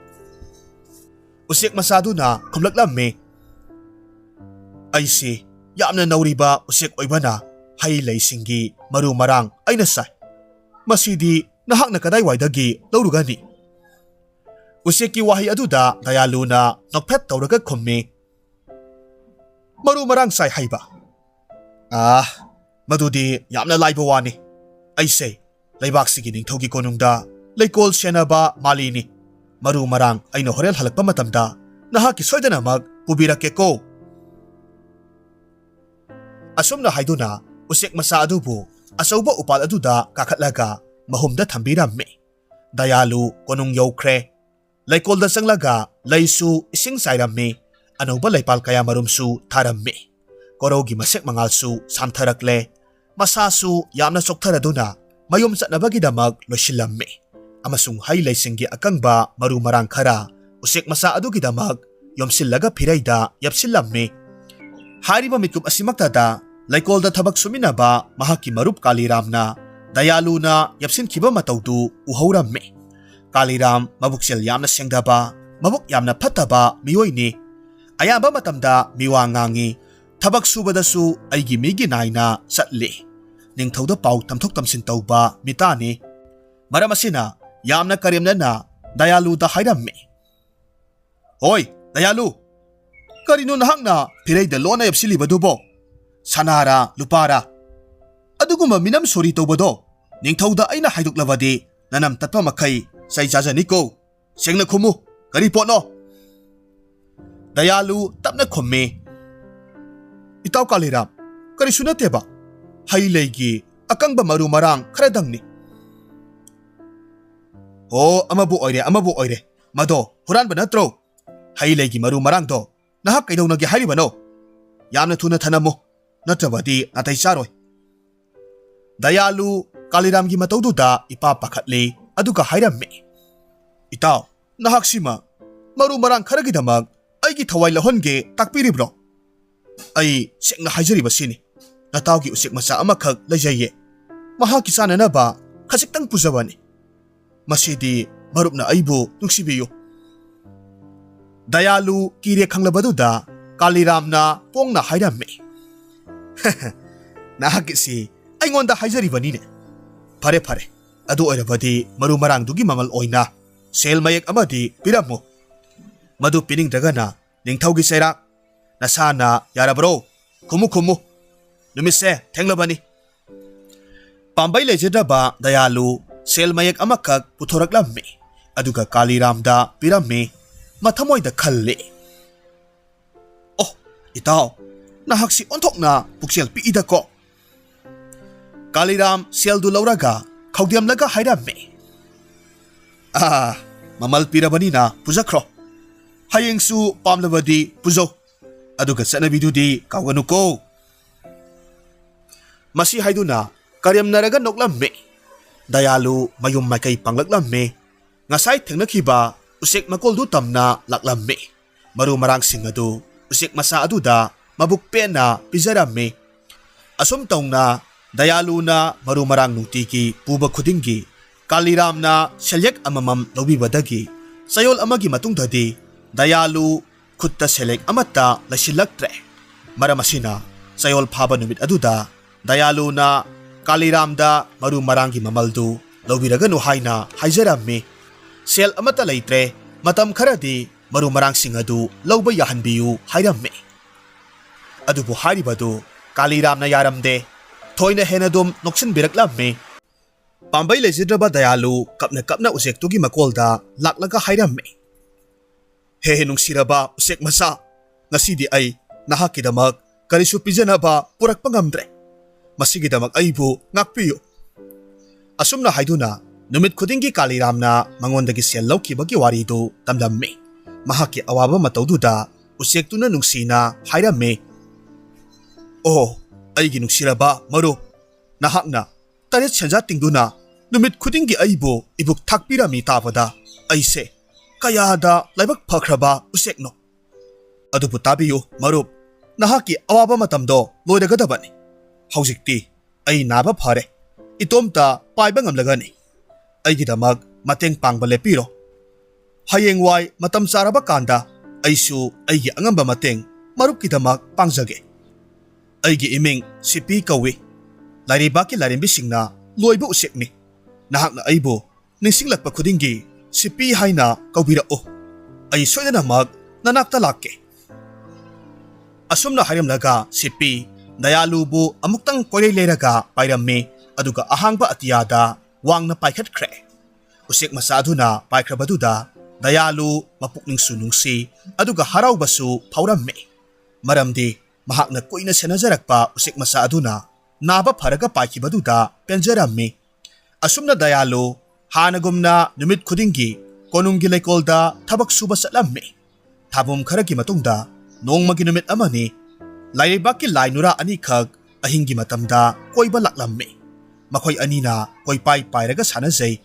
ꯎꯆꯦꯛ ꯃꯆꯥꯗꯨꯅ ꯈꯨꯝꯂꯛꯂꯝꯃꯤ, "ꯑꯩꯁꯤ ꯌꯥꯝꯅ ꯅꯧꯔꯤꯕ ꯎꯆꯦꯛ ꯑꯣꯏꯕꯅ ꯍꯩ ꯂꯩꯁꯤꯡꯒꯤ ꯃꯔꯨ ꯃꯔꯥꯡ ꯑꯩꯅ ꯆꯥꯏ꯫ ꯃꯁꯤꯗꯤ ꯅꯍꯥꯛꯅ ꯀꯗꯥꯏꯋꯥꯏꯗꯒꯤ ꯂꯧꯔꯨꯒꯅꯤ?" ꯎꯆꯦꯛꯀꯤ ꯋꯥꯍꯩ ꯑꯗꯨꯗ ꯗꯌꯥꯂꯨꯅ ꯅꯣꯛꯐꯦꯠ ꯇꯧꯔꯒ ꯈꯨꯝꯃꯤ, "ꯃꯔꯨ ꯃꯔꯥꯡ ꯆꯥꯏ ꯍꯥꯏꯕ? ꯑꯥ, ꯃꯗꯨꯗꯤ ꯌꯥꯝꯅ ꯂꯥꯏꯕ ꯋꯥꯅꯤ꯫ ꯑꯩꯁꯦ ꯂꯩꯕꯥꯛꯁꯤꯒꯤ ꯅꯤꯡꯊꯧꯒꯤ ꯀꯣꯅꯨꯡꯗ ꯂꯩꯀꯣꯜ ꯁꯦꯟꯅꯕ ꯃꯥꯂꯤꯅꯤ꯫ ꯃꯔꯨ ꯃꯔꯥꯡ ꯑꯩꯅ ꯍꯣꯔꯦꯟ ꯍꯜꯂꯛꯄ ꯃꯇꯝꯗ ꯅꯍꯥꯛꯀꯤ ꯁꯣꯏꯗꯅꯃꯛ ꯄꯨꯕꯤꯔꯛꯀꯦꯀꯣ꯫ ꯑꯁꯨꯝꯅ ꯍꯥꯏꯗꯨꯅ ꯎꯆꯦꯛ ꯃꯆꯥ ꯑꯗꯨꯕꯨ ꯑꯆꯧꯕ ꯎꯄꯥꯜ ꯑꯗꯨꯗ ꯀꯥꯈꯠꯂꯒ ꯃꯍꯨꯝꯗ ꯊꯝꯕꯤꯔꯝꯃꯤ꯫ ꯗꯌꯥꯂꯨ ꯀꯣꯅꯨꯡ ꯌꯧꯈ꯭ꯔꯦ꯫ ꯂꯩꯀꯣꯜꯗ ꯆꯪꯂꯒ ꯂꯩꯁꯨ ꯏꯁꯤꯡ ꯆꯥꯏꯔꯝꯃꯤ꯫ ꯑꯅꯧꯕ ꯂꯩꯄꯥꯜ ꯀꯌꯥ ꯃꯔꯨꯝꯁꯨ ꯊꯥꯔꯝꯃꯤ꯫ ꯀꯣꯔꯧꯒꯤ ꯃꯁꯦꯛ ꯃꯉꯥꯜꯁꯨ ꯁꯥꯟꯊꯔꯛꯂꯦ꯫ ꯃꯁꯥꯁꯨ ꯌꯥꯝꯅ ꯆꯣꯛꯊꯔꯗꯨꯅ ꯃꯌꯨꯝ ꯆꯠꯅꯕꯒꯤꯗꯃꯛ ꯂꯣꯏꯁꯤꯜꯂꯝꯃꯤ꯫ ꯑꯃꯁꯨꯡ ꯍꯩ ꯂꯩꯁꯤꯡꯒꯤ ꯑꯀꯪꯕ ꯃꯔꯨ ꯃꯔꯥꯡ ꯈꯔ ꯎꯆꯦꯛ ꯃꯆꯥ ꯑꯗꯨꯒꯤꯗꯃꯛ ꯌꯣꯝꯁꯤꯜꯂꯒ ꯐꯤꯔꯩꯗ ꯌꯥꯞꯁꯤꯜꯂꯝꯃꯤ꯫ ꯍꯥꯏꯔꯤꯕ ꯃꯤꯀꯨꯞ ꯑꯁꯤꯃꯛꯇꯗ ꯂꯩꯀꯣꯜꯗ ꯊꯕꯛ ꯁꯨꯃꯤꯟꯅꯕ ꯃꯍꯥꯛꯀꯤ ꯃꯔꯨꯞ ꯀꯥꯂꯤꯔꯥꯝꯅ ꯗꯌꯥꯂꯨꯅ ꯌꯥꯞꯁꯤꯟꯈꯤꯕ ꯃꯇꯧꯗꯨ ꯎꯍꯧꯔꯝꯃꯤ꯫ ꯀꯥꯂꯤꯔꯥꯝ ꯃꯕꯨꯛꯆꯦꯜ ꯌꯥꯝꯅ ꯁꯦꯡꯗꯕ, ꯃꯕꯨꯛ ꯌꯥꯝꯅ ꯐꯠꯇꯕ ꯃꯤꯑꯣꯏꯅꯤ꯫ ꯑꯌꯥꯝꯕ ꯃꯇꯝꯗ ꯃꯤꯋꯥ ꯉꯥꯡꯉꯤ꯫ ꯊꯕꯛ ꯁꯨꯕꯗꯁꯨ ꯑꯩꯒꯤ ꯃꯤꯒꯤ ꯅꯥꯏꯅ ꯆꯠꯂꯤ꯫ ꯅꯤꯡꯊꯧꯗ ꯄꯥꯎ ꯇꯝꯊꯣꯛ ꯇꯝꯁꯤꯟ ꯇꯧꯕ ꯃꯤꯇꯥꯅꯤ꯫ ꯃꯔꯝ ꯑꯁꯤꯅ ꯌꯥꯝꯅ ꯀꯔꯦꯝꯅꯅ ꯗꯌꯥꯂꯨꯗ ꯍꯥꯏꯔꯝꯃꯤ꯫ "ꯍꯣꯏ, ꯗꯌꯥꯂꯨ, ꯀꯔꯤꯅꯣ ꯅꯍꯥꯛꯅ ꯐꯤꯔꯩꯗ ꯂꯣꯟꯅ ꯌꯥꯞꯁꯤꯜꯂꯤꯕꯗꯨꯕꯣ? ꯁꯅꯥꯔꯥ, ꯂꯨꯄꯥꯔꯥ? ꯑꯗꯨꯒꯨꯝꯕ ꯃꯤꯅꯝ ꯁꯣꯔꯤ ꯇꯧꯕꯗꯣ ꯅꯤꯡꯊꯧꯗ ꯑꯩꯅ ꯍꯥꯏꯗꯣꯛꯂꯕꯗꯤ ꯅꯅꯝ ꯇꯠꯄ ꯃꯈꯩ ꯆꯩ ꯆꯥꯖꯅꯤꯀꯣ꯫ ꯁꯦꯡꯅ ꯈꯨꯝꯃꯨ, ꯀꯔꯤ ꯄꯣꯠꯅꯣ?" ꯗꯌꯥꯂꯨ ꯇꯞꯅ ꯈꯨꯝꯃꯤ, "ꯏꯇꯥꯎ ꯀꯥꯂꯤꯔꯥꯝ, ꯀꯔꯤꯁꯨ ꯅꯠꯇꯦꯕ꯫ ꯍꯩ ꯂꯩꯒꯤ ꯑꯀꯪꯕ ꯃꯔꯨ ꯃꯔꯥꯡ ꯈꯔꯗꯪꯅꯤ꯫" "ꯑꯣ, ꯑꯃꯕꯨ ꯑꯣꯏꯔꯦ, ꯑꯃꯕꯨ ꯑꯣꯏꯔꯦ꯫ ꯃꯗꯣ ꯍꯨꯔꯥꯟꯕ ꯅꯠꯇ꯭ꯔꯣ? ꯍꯩ ꯂꯩꯒꯤ ꯃꯔꯨ ꯃꯔꯥꯡꯗꯣ ꯅꯍꯥꯛ ꯀꯩꯗꯧꯅꯒꯦ ꯍꯥꯏꯔꯤꯕꯅꯣ? ꯌꯥꯝꯅ ꯊꯨꯅ ꯊꯅꯝꯃꯨ, ꯅꯠꯇ꯭ꯔꯕꯗꯤ ꯅꯥꯇꯩ ꯆꯥꯔꯣꯏ꯫" ꯗꯌꯥꯂꯨ ꯀꯥꯂꯤꯔꯥꯝꯒꯤ ꯃꯇꯧꯗꯨꯗ ꯏꯄꯥ ꯄꯥꯈꯠꯂꯤ, ꯑꯗꯨꯒ ꯍꯥꯏꯔꯝꯃꯤ, "ꯏꯇꯥꯎ, ꯅꯍꯥꯛꯁꯤꯃ ꯃꯔꯨ ꯃꯔꯥꯡ ꯈꯔꯒꯤꯗꯃꯛ ꯑꯩꯒꯤ ꯊꯋꯥꯏ ꯂꯧꯍꯟꯒꯦ ꯇꯥꯛꯄꯤꯔꯤꯕ꯭ꯔꯣ? ꯑꯩ ꯁꯦꯡꯅ ꯍꯥꯏꯖꯔꯤꯕꯁꯤꯅꯤ, ꯅꯇꯥꯎꯒꯤ ꯎꯆꯦꯛ ꯃꯆꯥ ꯑꯃꯈꯛ ꯂꯩꯖꯩꯌꯦ꯫ ꯃꯍꯥꯛꯀꯤ ꯆꯥꯅꯅꯕ ꯈꯖꯤꯛꯇꯪ ꯄꯨꯖꯕꯅꯤ꯫ ꯃꯁꯤꯗꯤ ꯃꯔꯨꯞꯅ ꯑꯩꯕꯨ ꯅꯨꯡꯁꯤꯕꯤꯌꯨ꯫" ꯗꯌꯥꯂꯨ ꯀꯤꯔꯦ ꯈꯪꯂꯕꯗꯨꯗ ꯀꯥꯂꯤꯔꯥꯝꯅ ꯄꯣꯡꯅ ꯍꯥꯏꯔꯝꯃꯤ, "ꯅꯍꯥꯛꯀꯤꯁꯤ ꯑꯩꯉꯣꯟꯗ ꯍꯥꯏꯖꯔꯤꯕꯅꯤꯅꯦ꯫ ꯐꯔꯦ, ꯐꯔꯦ, ꯑꯗꯨ ꯑꯣꯏꯔꯕꯗꯤ ꯃꯔꯨ ꯃꯔꯥꯡꯗꯨꯒꯤ ꯃꯃꯜ ꯑꯣꯏꯅ ꯁꯦꯜ ꯃꯌꯦꯛ ꯑꯃꯗꯤ ꯄꯤꯔꯝꯃꯨ꯫ ꯃꯗꯨ ꯄꯤꯅꯤꯡꯗ꯭ꯔꯒꯅ ꯅꯤꯡꯊꯧꯒꯤ ꯆꯩꯔꯥꯛ, ꯅꯁꯥꯅ ꯌꯥꯔꯕ꯭ꯔꯣ? ꯈꯨꯝꯃꯨ, ꯈꯨꯝꯃꯨ꯫" ꯅꯨꯃꯤꯠꯁꯦ ꯊꯦꯡꯂꯕꯅꯤ꯫ ꯄꯥꯝꯕꯩ ꯂꯩꯖꯗ꯭ꯔꯕ ꯗꯌꯥꯂꯨ ꯁꯦꯜ ꯃꯌꯦꯛ ꯑꯃꯈꯛ ꯄꯨꯊꯣꯔꯛꯂꯝꯃꯤ꯫ ꯑꯗꯨꯒ ꯀꯥꯂꯤꯔꯥꯝꯗ ꯄꯤꯔꯝꯃꯤ꯫ ꯃꯊꯃꯣꯏꯗ ꯈꯜꯂꯤ, "ꯑꯣ, ꯏꯇꯥꯎ, ꯅꯍꯥꯛꯁꯤ ꯑꯣꯟꯊꯣꯛꯅ ꯄꯨꯛꯆꯦꯜ ꯄꯤꯛꯏꯗꯀꯣ꯫" ꯀꯥꯂꯤꯔꯥꯝ ꯁꯦꯜꯗꯨ ꯂꯧꯔꯒ ꯈꯧꯗꯦꯝꯂꯒ ꯍꯥꯏꯔꯝꯃꯤ, "ꯑꯥ, ꯃꯃꯜ ꯄꯤꯔꯕꯅꯤꯅ ꯄꯨꯖꯈ꯭ꯔꯣ꯫ ꯍꯌꯦꯡꯁꯨ ꯄꯥꯝꯂꯕꯗꯤ ꯄꯨꯖꯧ꯫ ꯑꯗꯨꯒ ꯆꯠꯅꯕꯤꯗꯨꯗꯤ ꯀꯥꯎꯒꯅꯨꯀꯣ꯫" ꯃꯁꯤ ꯍꯥꯏꯗꯨꯅ ꯀꯔꯦꯝꯅꯔꯒ ꯅꯣꯛꯂꯝꯃꯤ꯫ ꯗꯌꯥꯂꯨ ꯃꯌꯨꯝ ꯃꯥꯏꯀꯩ ꯄꯥꯡꯂꯛꯂꯝꯃꯤ꯫ ꯉꯁꯥꯏ ꯊꯦꯡꯅꯈꯤꯕ ꯎꯆꯦꯛ ꯃꯀꯣꯜꯗꯨ ꯇꯝꯅ ꯂꯥꯛꯂꯝꯃꯤ꯫ ꯃꯔꯨ ꯃꯔꯥꯡꯁꯤꯡ ꯑꯗꯨ ꯎꯆꯦꯛ ꯃꯆꯥ ꯑꯗꯨꯗ ꯃꯕꯨꯛ ꯄꯦꯟꯅ ꯄꯤꯖꯔꯝꯃꯤ꯫ ꯑꯁꯨꯝ ꯇꯧꯅ ꯗꯌꯥꯂꯨꯅ ꯃꯔꯨ ꯃꯔꯥꯡ ꯅꯨꯡꯇꯤꯒꯤ ꯄꯨꯕ ꯈꯨꯗꯤꯡꯒꯤ ꯀꯥꯂꯤꯔꯥꯝꯅ ꯁꯦꯜꯌꯦꯛ ꯑꯃꯃꯝ ꯂꯧꯕꯤꯕꯗꯒꯤ ꯆꯌꯣꯜ ꯑꯃꯒꯤ ꯃꯇꯨꯡꯗꯗꯤ ꯗꯌꯥꯂꯨ ꯈꯨꯠꯇ ꯁꯦꯜꯌꯦꯛ ꯑꯃꯠꯇ ꯂꯩꯁꯤꯜꯂꯛꯇ꯭ꯔꯦ꯫ ꯃꯔꯝ ꯑꯁꯤꯅ ꯆꯌꯣꯜ ꯐꯥꯕ ꯅꯨꯃꯤꯠ ꯑꯗꯨꯗ ꯗꯌꯥꯂꯨꯅ ꯀꯥꯂꯤꯔꯥꯝꯗ ꯃꯔꯨ ꯃꯔꯥꯡꯒꯤ ꯃꯃꯜꯗꯨ ꯂꯧꯕꯤꯔꯒꯅꯨ ꯍꯥꯏꯅ ꯍꯥꯏꯖꯔꯝꯃꯤ꯫ "ꯁꯦꯜ ꯑꯃꯠꯇ ꯂꯩꯇ꯭ꯔꯦ, ꯃꯇꯝ ꯈꯔꯗꯤ ꯃꯔꯨ ꯃꯔꯥꯡꯁꯤꯡ ꯑꯗꯨ ꯂꯧꯕ ꯌꯥꯍꯟꯕꯤꯌꯨ" ꯍꯥꯏꯔꯝꯃꯤ꯫ ꯑꯗꯨꯕꯨ ꯍꯥꯏꯔꯤꯕꯗꯨ ꯀꯥꯂꯤꯔꯥꯝꯅ ꯌꯥꯔꯝꯗꯦ꯫ ꯊꯣꯏꯅ ꯍꯦꯟꯅ ꯑꯗꯨꯝ ꯅꯣꯛꯁꯤꯟꯕꯤꯔꯛꯂꯝꯃꯤ꯫ ꯄꯥꯝꯕꯩ ꯂꯩꯖꯗ꯭ꯔꯕ ꯗꯌꯥꯂꯨ ꯀꯞꯅ ꯀꯞꯅ ꯎꯆꯦꯛꯇꯨꯒꯤ ꯃꯀꯣꯜꯗ ꯂꯥꯛꯂꯒ ꯍꯥꯏꯔꯝꯃꯤ, "ꯍꯦ, ꯍꯦ, ꯅꯨꯡꯁꯤꯔꯕ ꯎꯆꯦꯛ ꯃꯆꯥ, ꯉꯁꯤꯗꯤ ꯑꯩ ꯅꯍꯥꯛꯀꯤꯗꯃꯛ ꯀꯔꯤꯁꯨ ꯄꯤꯖꯅꯕ ꯄꯨꯔꯛꯄ ꯉꯝꯗ꯭ꯔꯦ꯫ ꯃꯁꯤꯒꯤꯗꯃꯛ ꯑꯩꯕꯨ ꯉꯥꯛꯄꯤꯌꯨ꯫" ꯑꯁꯨꯝꯅ ꯍꯥꯏꯗꯨꯅ ꯅꯨꯃꯤꯠ ꯈꯨꯗꯤꯡꯒꯤ ꯀꯥꯂꯤꯔꯥꯝꯅ ꯃꯉꯣꯟꯗꯒꯤ ꯁꯦꯜ ꯂꯧꯈꯤꯕꯒꯤ ꯋꯥꯔꯤꯗꯨ ꯇꯝꯂꯝꯃꯤ꯫ ꯃꯍꯥꯛꯀꯤ ꯑꯋꯥꯕ ꯃꯇꯧꯗꯨꯗ ꯎꯆꯦꯛꯇꯨꯅ ꯅꯨꯡꯁꯤꯅ ꯍꯥꯏꯔꯝꯃꯤ, "ꯑꯣ, ꯑꯩꯒꯤ ꯅꯨꯡꯁꯤꯔꯕ ꯃꯔꯨꯞ, ꯅꯍꯥꯛꯅ ꯇꯔꯦꯠ ꯁꯦꯟꯖꯥ ꯇꯤꯡꯗꯨꯅ ꯅꯨꯃꯤꯠ ꯈꯨꯗꯤꯡꯒꯤ ꯑꯩꯕꯨ ꯏꯕꯨꯛ ꯊꯥꯛꯄꯤꯔꯝꯃꯤ ꯇꯥꯕꯗ ꯑꯩꯁꯦ ꯀꯌꯥꯗ ꯂꯥꯏꯕꯛ ꯐꯈ꯭ꯔꯕ ꯎꯆꯦꯛꯅꯣ꯫ ꯑꯗꯨꯕꯨ ꯇꯥꯕꯤꯌꯨ ꯃꯔꯨꯞ, ꯅꯍꯥꯛꯀꯤ ꯑꯋꯥꯕ ꯃꯇꯝꯗꯣ ꯂꯣꯏꯔꯒꯗꯕꯅꯤ꯫ ꯍꯧꯖꯤꯛꯇꯤ ꯑꯩ ꯅꯥꯕ ꯐꯔꯦ, ꯏꯇꯣꯝꯇ ꯄꯥꯏꯕ ꯉꯝꯂꯒꯅꯤ꯫ ꯑꯩꯒꯤꯗꯃꯛ ꯃꯇꯦꯡ ꯄꯥꯡꯕ ꯂꯦꯞꯄꯤꯔꯣ꯫ ꯍꯌꯦꯡꯋꯥꯏ ꯃꯇꯝ ꯆꯥꯔꯕ ꯀꯥꯟꯗ ꯑꯩꯁꯨ ꯑꯩꯒꯤ ꯑꯉꯝꯕ ꯃꯇꯦꯡ ꯃꯔꯨꯞꯀꯤꯗꯃꯛ ꯄꯥꯡꯖꯒꯦ꯫ ꯑꯩꯒꯤ ꯏꯃꯤꯡ ꯁꯤꯄꯤ ꯀꯧꯏ꯫ ꯂꯥꯏꯔꯩꯕꯥꯛꯀꯤ ꯂꯥꯏꯔꯦꯝꯕꯤꯁꯤꯡꯅ ꯂꯣꯏꯕ ꯎꯆꯦꯛꯅꯤ꯫ ꯅꯍꯥꯛꯅ ꯑꯩꯕꯨ ꯅꯤꯡꯁꯤꯡꯂꯛꯄ ꯈꯨꯗꯤꯡꯒꯤ ꯁꯤꯄꯤ ꯍꯥꯏꯅ ꯀꯧꯕꯤꯔꯛꯎ꯫ ꯑꯩ ꯁꯣꯏꯗꯅꯃꯛ ꯅꯅꯥꯛꯇ ꯂꯥꯛꯀꯦ꯫" ꯑꯁꯨꯝꯅ ꯍꯥꯏꯔꯝꯂꯒ ꯁꯤꯄꯤ ꯗꯌꯥꯂꯨꯕꯨ ꯑꯃꯨꯛꯇꯪ ꯀꯣꯏꯔꯩ ꯂꯩꯔꯒ ꯄꯥꯏꯔꯝꯃꯤ, ꯑꯗꯨꯒ ꯑꯍꯥꯡꯕ ꯑꯇꯤꯌꯥꯗ ꯋꯥꯡꯅ ꯄꯥꯏꯈꯠꯈ꯭ꯔꯦ꯫ ꯎꯆꯦꯛ ꯃꯆꯥ ꯑꯗꯨꯅ ꯄꯥꯏꯈ꯭ꯔꯕꯗꯨꯗ ꯗꯌꯥꯂꯨ ꯃꯄꯨꯛꯅꯤꯡꯁꯨ ꯅꯨꯡꯁꯤ, ꯑꯗꯨꯒ ꯍꯔꯥꯎꯕꯁꯨ ꯐꯥꯎꯔꯝꯃꯤ꯫ ꯃꯔꯝꯗꯤ ꯃꯍꯥꯛꯅ ꯀꯨꯏꯅ ꯁꯦꯟꯅꯖꯔꯛꯄ ꯎꯆꯦꯛ ꯃꯆꯥ ꯑꯗꯨꯅ ꯅꯥꯕ ꯐꯔꯒ ꯄꯥꯏꯈꯤꯕꯗꯨꯗ ꯄꯦꯟꯖꯔꯝꯃꯤ꯫ ꯑꯁꯨꯝꯅ ꯗꯌꯥꯂꯨ ꯍꯥꯟꯅꯒꯨꯝꯅ ꯅꯨꯃꯤꯠ ꯈꯨꯗꯤꯡꯒꯤ ꯀꯣꯅꯨꯡꯒꯤ ꯂꯩꯀꯣꯜꯗ ꯊꯕꯛ ꯁꯨꯕ ꯆꯠꯂꯝꯃꯤ꯫ ꯊꯥꯕꯨꯝ ꯈꯔꯒꯤ ꯃꯇꯨꯡꯗ ꯅꯣꯡꯃꯒꯤ ꯅꯨꯃꯤꯠ ꯑꯃꯅꯤ꯫ ꯂꯥꯏꯔꯩꯕꯥꯛꯀꯤ ꯂꯥꯏ ꯅꯨꯔꯥ ꯑꯅꯤꯈꯛ ꯑꯍꯤꯡꯒꯤ ꯃꯇꯝꯗ ꯀꯣꯏꯕ ꯂꯥꯛꯂꯝꯃꯤ꯫ ꯃꯈꯣꯏ ꯑꯅꯤꯅ ꯀꯣꯏꯄꯥꯏ ꯄꯥꯏꯔꯒ ꯁꯥꯟꯅꯖꯩ꯫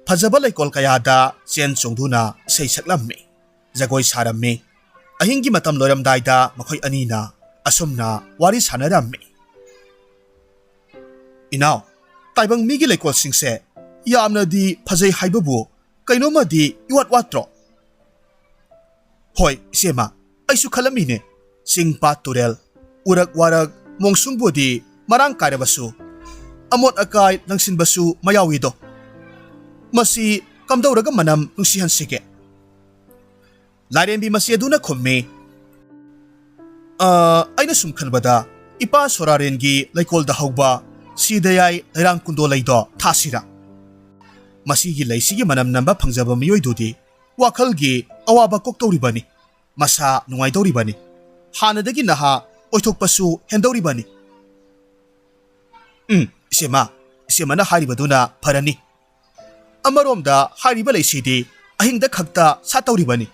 ꯐꯖꯕ ꯂꯩꯀꯣꯜ ꯀꯌꯥꯗ ꯆꯦꯟ ꯆꯣꯡꯗꯨꯅ ꯏꯁꯩ ꯁꯛꯂꯝꯃꯤ, ꯖꯒꯣꯏ ꯁꯥꯔꯝꯃꯤ꯫ ꯑꯍꯤꯡꯒꯤ ꯃꯇꯝ ꯂꯣꯏꯔꯝꯗꯥꯏꯗ ꯃꯈꯣꯏ ꯑꯅꯤꯅ ꯑꯁꯨꯝꯅ ꯋꯥꯔꯤ ꯁꯥꯟꯅꯔꯝꯃꯤ꯫ "ꯏꯅꯥꯎ, ꯇꯥꯏꯕꯪ ꯃꯤꯒꯤ ꯂꯩꯀꯣꯜꯁꯤꯡꯁꯦ ꯌꯥꯝꯅꯗꯤ ꯐꯖꯩ ꯍꯥꯏꯕꯕꯨ ꯀꯩꯅꯣꯝꯃꯗꯤ ꯏꯋꯥꯠ ꯋꯥꯠꯇ꯭ꯔꯣ?" "ꯍꯣꯏ, ꯏꯆꯦꯃ, ꯑꯩꯁꯨ ꯈꯜꯂꯝꯃꯤꯅꯦ꯫ ꯆꯤꯡ, ꯄꯥꯠ, ꯇꯨꯔꯦꯜ, ꯎꯔꯛ ꯋꯥꯔꯛ, ꯃꯣꯡꯁꯨꯡꯕꯨꯗꯤ ꯃꯔꯥꯡ ꯀꯥꯏꯔꯕꯁꯨ, ꯑꯃꯣꯠ ꯑꯀꯥꯏ ꯂꯪꯁꯤꯟꯕꯁꯨ ꯃꯌꯥꯎꯏꯗꯣ꯫ ꯃꯁꯤ ꯀꯝꯗꯧꯔꯒ ꯃꯅꯝ ꯅꯨꯡꯁꯤꯍꯟꯁꯤꯒꯦ?" ꯂꯥꯏꯔꯦꯝꯕꯤ ꯃꯆꯦ ꯑꯗꯨꯅ ꯈꯨꯝꯃꯤ, "ꯑ, ꯑꯩꯅ ꯁꯨꯝ ꯈꯟꯕꯗ, ꯏꯄꯥ ꯁꯣꯔꯥꯔꯦꯟꯒꯤ ꯂꯩꯀꯣꯜꯗ ꯍꯧꯕ ꯁꯤꯗꯌꯥꯏ ꯂꯩꯔꯥꯡ ꯀꯨꯟꯗꯣ ꯂꯩꯗꯣ ꯊꯥꯁꯤꯔꯥ? ꯃꯁꯤꯒꯤ ꯂꯩꯁꯤꯒꯤ ꯃꯅꯝ ꯅꯝꯕ ꯐꯪꯖꯕ ꯃꯤꯑꯣꯏꯗꯨꯗꯤ ꯋꯥꯈꯜꯒꯤ ꯑꯋꯥꯕ ꯀꯣꯛꯇꯧꯔꯤꯕꯅꯤ, ꯃꯁꯥ ꯅꯨꯡꯉꯥꯏꯗꯧꯔꯤꯕꯅꯤ, ꯍꯥꯟꯅꯗꯒꯤ ꯅꯍꯥ ꯑꯣꯏꯊꯣꯛꯄꯁꯨ ꯍꯦꯟꯗꯧꯔꯤꯕꯅꯤ꯫" "ꯎꯝ, ꯏꯆꯦꯃ, ꯏꯆꯦꯃꯅ ꯍꯥꯏꯔꯤꯕꯗꯨꯅ ꯐꯔꯅꯤ꯫ ꯑꯃꯔꯣꯝꯗ ꯍꯥꯏꯔꯤꯕ ꯂꯩꯁꯤꯗꯤ ꯑꯍꯤꯡꯗ ꯈꯛꯇ ꯁꯥꯠꯇꯧꯔꯤꯕꯅꯤ꯫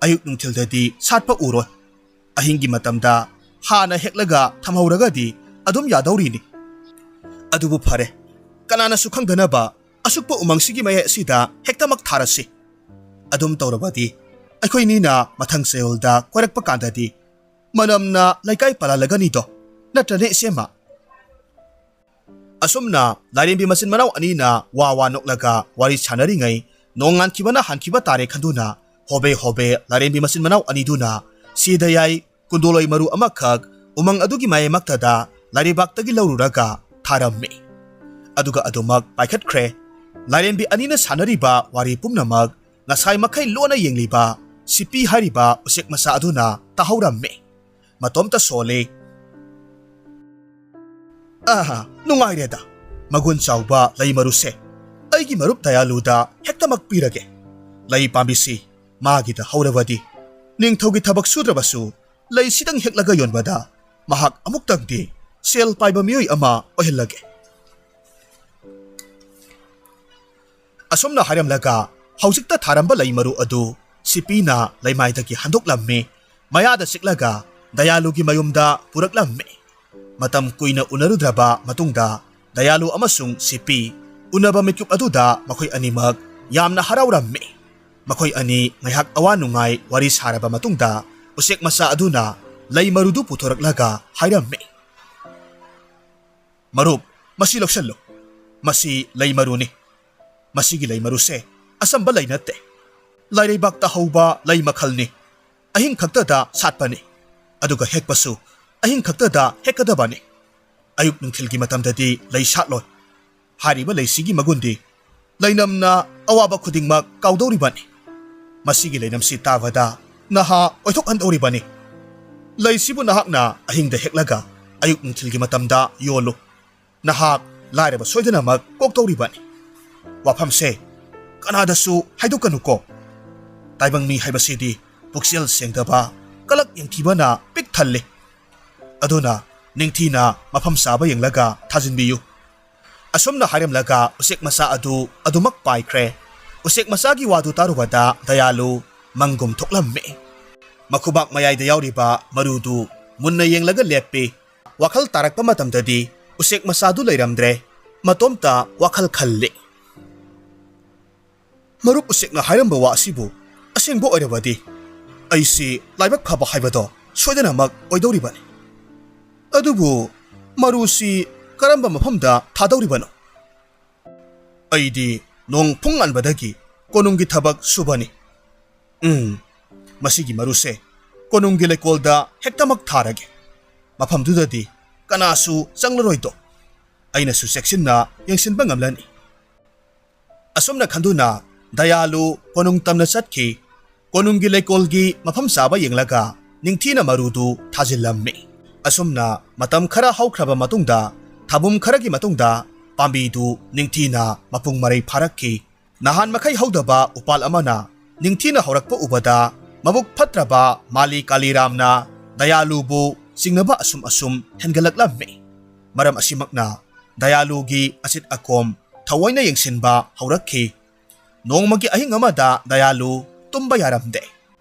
ꯑꯌꯨꯛ ꯅꯨꯡꯊꯤꯜꯗꯗꯤ ꯁꯥꯠꯄ ꯎꯔꯣꯏ꯫ ꯑꯍꯤꯡꯒꯤ ꯃꯇꯝꯗ ꯍꯥꯟꯅ ꯍꯦꯛꯂꯒ ꯊꯝꯍꯧꯔꯒꯗꯤ ꯑꯗꯨꯝ ꯌꯥꯗꯧꯔꯤꯅꯤ꯫ ꯑꯗꯨꯕꯨ ꯐꯔꯦ, ꯀꯅꯥꯅꯁꯨ ꯈꯪꯗꯅꯕ ꯑꯁꯨꯛꯄ ꯎꯃꯪꯁꯤꯒꯤ ꯃꯌꯥꯏ ꯑꯁꯤꯗ ꯍꯦꯛꯇꯃꯛ ꯊꯥꯔꯁꯤ꯫ ꯑꯗꯨꯝ ꯇꯧꯔꯕꯗꯤ ꯑꯩꯈꯣꯏꯅꯤꯅ ꯃꯊꯪ ꯆꯌꯣꯜꯗ ꯀꯣꯏꯔꯛꯄ ꯀꯥꯟꯗꯗꯤ ꯃꯅꯝꯅ ꯂꯩꯀꯥꯏ ꯄꯥꯜꯍꯜꯂꯒꯅꯤꯗꯣ, ꯅꯠꯇ꯭ꯔꯅꯦ, ꯏꯆꯦꯃ?" ꯑꯁꯨꯝꯅ ꯂꯥꯏꯔꯦꯝꯕꯤ ꯃꯆꯤꯟ ꯃꯅꯥꯎ ꯑꯅꯤꯅ ꯋꯥ ꯋꯥ ꯅꯣꯛꯂꯒ ꯋꯥꯔꯤ ꯁꯥꯟꯅꯔꯤꯉꯩ, ꯅꯣꯡꯉꯥꯟꯈꯤꯕꯅ ꯍꯥꯟꯈꯤꯕ ꯇꯥꯔꯦ ꯈꯟꯗꯨꯅ ꯍꯣꯕꯦ ꯍꯣꯕꯦ ꯂꯥꯏꯔꯦꯝꯕꯤ ꯃꯆꯤꯟ ꯃꯅꯥꯎ ꯑꯅꯤꯗꯨꯅ ꯁꯤꯗꯌꯥꯏ ꯀꯨꯟꯗꯣꯂꯣꯏ ꯃꯔꯨ ꯑꯃꯈꯛ ꯎꯃꯪ ꯑꯗꯨꯒꯤ ꯃꯌꯥꯏꯃꯛꯇꯗ ꯂꯥꯏꯔꯩꯕꯥꯛꯇꯒꯤ ꯂꯧꯔꯨꯔꯒ ꯊꯥꯔꯝꯃꯤ꯫ ꯑꯗꯨꯒ ꯑꯗꯨꯃꯛ ꯄꯥꯏꯈꯠꯈ꯭ꯔꯦ꯫ ꯂꯥꯏꯔꯦꯝꯕꯤ ꯑꯅꯤꯅ ꯁꯥꯟꯅꯔꯤꯕ ꯋꯥꯔꯤ ꯄꯨꯝꯅꯃꯛ ꯉꯁꯥꯏ ꯃꯈꯩ ꯂꯣꯟꯅ ꯌꯦꯡꯂꯤꯕ ꯁꯤꯄꯤ ꯍꯥꯏꯔꯤꯕ ꯎꯆꯦꯛ ꯃꯆꯥ ꯑꯗꯨꯅ ꯇꯥꯍꯧꯔꯝꯃꯤ꯫ ꯃꯇꯣꯝꯇ ꯁꯣꯜꯂꯤ꯫ ꯑꯥ, ꯅꯨꯡꯉꯥꯏꯔꯦꯗ꯫ ꯃꯒꯨꯟ ꯆꯥꯎꯕ ꯂꯩ ꯃꯔꯨꯁꯦ ꯑꯩꯒꯤ ꯃꯔꯨꯞ ꯗꯌꯥꯂꯨꯗ ꯍꯦꯛꯇꯃꯛ ꯄꯤꯔꯒꯦ꯫ ꯂꯩ ꯄꯥꯝꯕꯤꯁꯤ ꯃꯥꯒꯤꯗ ꯍꯧꯔꯕꯗꯤ ꯅꯤꯡꯊꯧꯒꯤ ꯊꯕꯛ ꯁꯨꯗ꯭ꯔꯕꯁꯨ ꯂꯩꯁꯤꯗꯪ ꯍꯦꯛꯂꯒ ꯌꯣꯟꯕꯗ ꯃꯍꯥꯛ ꯑꯃꯨꯛꯇꯪꯗꯤ ꯁꯦꯜ ꯄꯥꯏꯕ ꯃꯤꯑꯣꯏ ꯑꯃ ꯑꯣꯏꯍꯜꯂꯒꯦ꯫ ꯑꯁꯨꯝꯅ ꯍꯥꯏꯔꯝꯂꯒ ꯍꯧꯖꯤꯛꯇ ꯊꯥꯔꯝꯕ ꯂꯩ ꯃꯔꯨ ꯑꯗꯨ ꯁꯤꯄꯤꯅ ꯂꯩꯃꯥꯏꯗꯒꯤ ꯍꯟꯗꯣꯛꯂꯝꯃꯤ꯫ ꯃꯌꯥꯗ ꯆꯤꯛꯂꯒ ꯗꯌꯥꯂꯨꯒꯤ ꯃꯌꯨꯝꯗ ꯄꯨꯔꯛꯂꯝꯃꯤ꯫ ꯃꯇꯝ ꯀꯨꯏꯅ ꯎꯅꯔꯨꯗ꯭ꯔꯕ ꯃꯇꯨꯡꯗ ꯗꯌꯥꯂꯨ ꯑꯃꯁꯨꯡ ꯁꯤꯄꯤ ꯎꯅꯕ ꯃꯤꯀꯨꯞ ꯑꯗꯨꯗ ꯃꯈꯣꯏ ꯑꯅꯤꯃꯛ ꯌꯥꯝꯅ ꯍꯔꯥꯎꯔꯝꯃꯤ꯫ ꯃꯈꯣꯏ ꯑꯅꯤ ꯉꯥꯏꯍꯥꯛ ꯑꯋꯥ ꯅꯨꯡꯉꯥꯏ ꯋꯥꯔꯤ ꯁꯥꯔꯕ ꯃꯇꯨꯡꯗ ꯎꯆꯦꯛ ꯃꯆꯥ ꯑꯗꯨꯅ ꯂꯩ ꯃꯔꯨꯗꯨ ꯄꯨꯊꯣꯔꯛꯂꯒ ꯍꯥꯏꯔꯝꯃꯤ, "ꯃꯔꯨꯞ, ꯃꯁꯤ ꯂꯧꯁꯜꯂꯨ꯫ ꯃꯁꯤ ꯂꯩ ꯃꯔꯨꯅꯤ꯫ ꯃꯁꯤꯒꯤ ꯂꯩ ꯃꯔꯨꯁꯦ ꯑꯆꯝꯕ ꯂꯩ ꯅꯠꯇꯦ꯫ ꯂꯥꯏꯔꯩꯕꯥꯛꯇ ꯍꯧꯕ ꯂꯩ ꯃꯈꯜꯅꯤ꯫ ꯑꯍꯤꯡ ꯈꯛꯇꯗ ꯁꯥꯠꯄꯅꯤ꯫ ꯑꯗꯨꯒ ꯍꯦꯛꯄꯁꯨ ꯑꯍꯤꯡ ꯈꯛꯇꯗ ꯍꯦꯛꯀꯗꯕꯅꯤ꯫ ꯑꯌꯨꯛ ꯅꯨꯡꯊꯤꯜꯒꯤ ꯃꯇꯝꯗꯗꯤ ꯂꯩ ꯁꯥꯠꯂꯣꯏ꯫ ꯍꯥꯏꯔꯤꯕ ꯂꯩꯁꯤꯒꯤ ꯃꯒꯨꯟꯗꯤ ꯂꯩꯅꯝꯅ ꯑꯋꯥꯕ ꯈꯨꯗꯤꯡꯃꯛ ꯀꯥꯎꯗꯧꯔꯤꯕꯅꯤ꯫ ꯃꯁꯤꯒꯤ ꯂꯩꯅꯝꯁꯤ ꯇꯥꯕꯗ ꯅꯍꯥ ꯑꯣꯏꯊꯣꯛꯍꯟꯗꯧꯔꯤꯕꯅꯤ꯫ ꯂꯩꯁꯤꯕꯨ ꯅꯍꯥꯛꯅ ꯑꯍꯤꯡꯗ ꯍꯦꯛꯂꯒ ꯑꯌꯨꯛ ꯅꯨꯡꯊꯤꯜꯒꯤ ꯃꯇꯝꯗ ꯌꯣꯜꯂꯨ꯫ ꯅꯍꯥꯛ ꯂꯥꯏꯔꯕ ꯁꯣꯏꯗꯅꯃꯛ ꯀꯣꯛꯇꯧꯔꯤꯕꯅꯤ꯫ ꯋꯥꯐꯝꯁꯦ ꯀꯅꯥꯗꯁꯨ ꯍꯥꯏꯗꯣꯛꯀꯅꯨꯀꯣ꯫ ꯇꯥꯏꯕꯪ ꯃꯤ ꯍꯥꯏꯕꯁꯤꯗꯤ ꯄꯨꯛꯆꯦꯜ ꯁꯦꯡꯗꯕ, ꯀꯂꯛ ꯌꯦꯡꯊꯤꯕꯅ ꯄꯤꯛ ꯊꯜꯂꯤ꯫ ꯑꯗꯨꯅ ꯅꯤꯡꯊꯤꯅ ꯃꯐꯝ ꯆꯥꯕ ꯌꯦꯡꯂꯒ ꯊꯥꯖꯤꯟꯕꯤꯌꯨ꯫" ꯑꯁꯨꯝꯅ ꯍꯥꯏꯔꯝꯂꯒ ꯎꯆꯦꯛ ꯃꯆꯥ ꯑꯗꯨ ꯑꯗꯨꯃꯛ ꯄꯥꯏꯈ꯭ꯔꯦ꯫ ꯎꯆꯦꯛ ꯃꯆꯥꯒꯤ ꯋꯥꯗꯨ ꯇꯥꯔꯨꯕꯗ ꯗꯌꯥꯂꯨ ꯃꯪꯒꯨꯝ ꯊꯣꯛꯂꯝꯃꯤ꯫ ꯃꯈꯨꯕꯥꯛ ꯃꯌꯥꯏꯗ ꯌꯥꯎꯔꯤꯕ ꯃꯔꯨꯗꯨ ꯃꯨꯟꯅ ꯌꯦꯡꯂꯒ ꯂꯦꯞꯄꯤ꯫ ꯋꯥꯈꯜ ꯇꯥꯔꯛꯄ ꯃꯇꯝꯗꯗꯤ ꯎꯆꯦꯛ ꯃꯆꯥꯗꯨ ꯂꯩꯔꯝꯗ꯭ꯔꯦ꯫ ꯃꯇꯣꯝꯇ ꯋꯥꯈꯜ ꯈꯜꯂꯤ꯫ ꯃꯔꯨꯞ ꯎꯆꯦꯛꯅ ꯍꯥꯏꯔꯝꯕ ꯋꯥ ꯑꯁꯤꯕꯨ ꯑꯁꯦꯡꯕ ꯑꯣꯏꯔꯕꯗꯤ ꯑꯩꯁꯤ ꯂꯥꯏꯕꯛ ꯐꯕ ꯍꯥꯏꯕꯗꯣ ꯁꯣꯏꯗꯅꯃꯛ ꯑꯣꯏꯗꯧꯔꯤꯕꯅꯤ꯫ ꯑꯗꯨꯕꯨ ꯃꯔꯨꯁꯤ ꯀꯔꯝꯕ ꯃꯐꯝꯗ ꯊꯥꯗꯧꯔꯤꯕꯅꯣ? ꯑꯩꯗꯤ ꯅꯣꯡ ꯐꯨꯡ ꯉꯥꯟꯕꯗꯒꯤ ꯀꯣꯅꯨꯡꯒꯤ ꯊꯕꯛ ꯁꯨꯕꯅꯤ꯫ ꯎꯝ, ꯃꯁꯤꯒꯤ ꯃꯔꯨꯁꯦ ꯀꯣꯅꯨꯡꯒꯤ ꯂꯩꯀꯣꯜꯗ ꯍꯦꯛꯇꯃꯛ ꯊꯥꯔꯒꯦ꯫ ꯃꯐꯝꯗꯨꯗꯗꯤ ꯀꯅꯥꯁꯨ ꯆꯪꯂꯔꯣꯏꯗꯣ꯫ ꯑꯩꯅꯁꯨ ꯆꯦꯛꯁꯤꯟꯅ ꯌꯦꯡꯁꯤꯟꯕ ꯉꯝꯂꯅꯤ꯫ ꯑꯁꯨꯝꯅ ꯈꯟꯗꯨꯅ ꯗꯌꯥꯂꯨ ꯀꯣꯅꯨꯡ ꯇꯝꯅ ꯆꯠꯈꯤ꯫ ꯀꯣꯅꯨꯡꯒꯤ ꯂꯩꯀꯣꯜꯒꯤ ꯃꯐꯝ ꯆꯥꯕ ꯌꯦꯡꯂꯒ ꯅꯤꯡꯊꯤꯅ ꯃꯔꯨꯗꯨ ꯊꯥꯖꯤꯜꯂꯝꯃꯤ꯫ ꯑꯁꯨꯝꯅ ꯃꯇꯝ ꯈꯔ ꯍꯧꯈ꯭ꯔꯕ ꯃꯇꯨꯡꯗ ꯊꯥꯕꯨꯝ ꯈꯔꯒꯤ ꯃꯇꯨꯡꯗ ꯄꯥꯝꯕꯤꯗꯨ ꯅꯤꯡꯊꯤꯅ ꯃꯄꯨꯡ ꯃꯔꯩ ꯐꯥꯔꯛꯈꯤ꯫ ꯅꯍꯥꯟ ꯃꯈꯩ ꯍꯧꯗꯕ ꯎꯄꯥꯜ ꯑꯃꯅ ꯅꯤꯡꯊꯤꯅ ꯍꯧꯔꯛꯄ ꯎꯕꯗ ꯃꯕꯨꯛ ꯐꯠꯇ꯭ꯔꯕ ꯃꯥꯂꯤ ꯀꯥꯂꯤꯔꯥꯝꯅ ꯗꯌꯥꯂꯨꯕꯨ ꯆꯤꯡꯅꯕ ꯑꯁꯨꯝ ꯑꯁꯨꯝ ꯍꯦꯟꯒꯠꯂꯛꯂꯝꯃꯤ꯫ ꯃꯔꯝ ꯑꯁꯤꯃꯛꯅ ꯗꯌꯥꯂꯨꯒꯤ ꯑꯆꯤꯠ ꯑꯀꯣꯝ ꯊꯑꯣꯏꯅ ꯌꯦꯡꯁꯤꯟꯕ ꯍꯧꯔꯛꯈꯤ꯫ ꯅꯣꯡꯃꯒꯤ ꯑꯍꯤꯡ ꯑꯃꯗ ꯗꯌꯥꯂꯨ ꯇꯨꯝꯕ ꯌꯥꯔꯝꯗꯦ꯫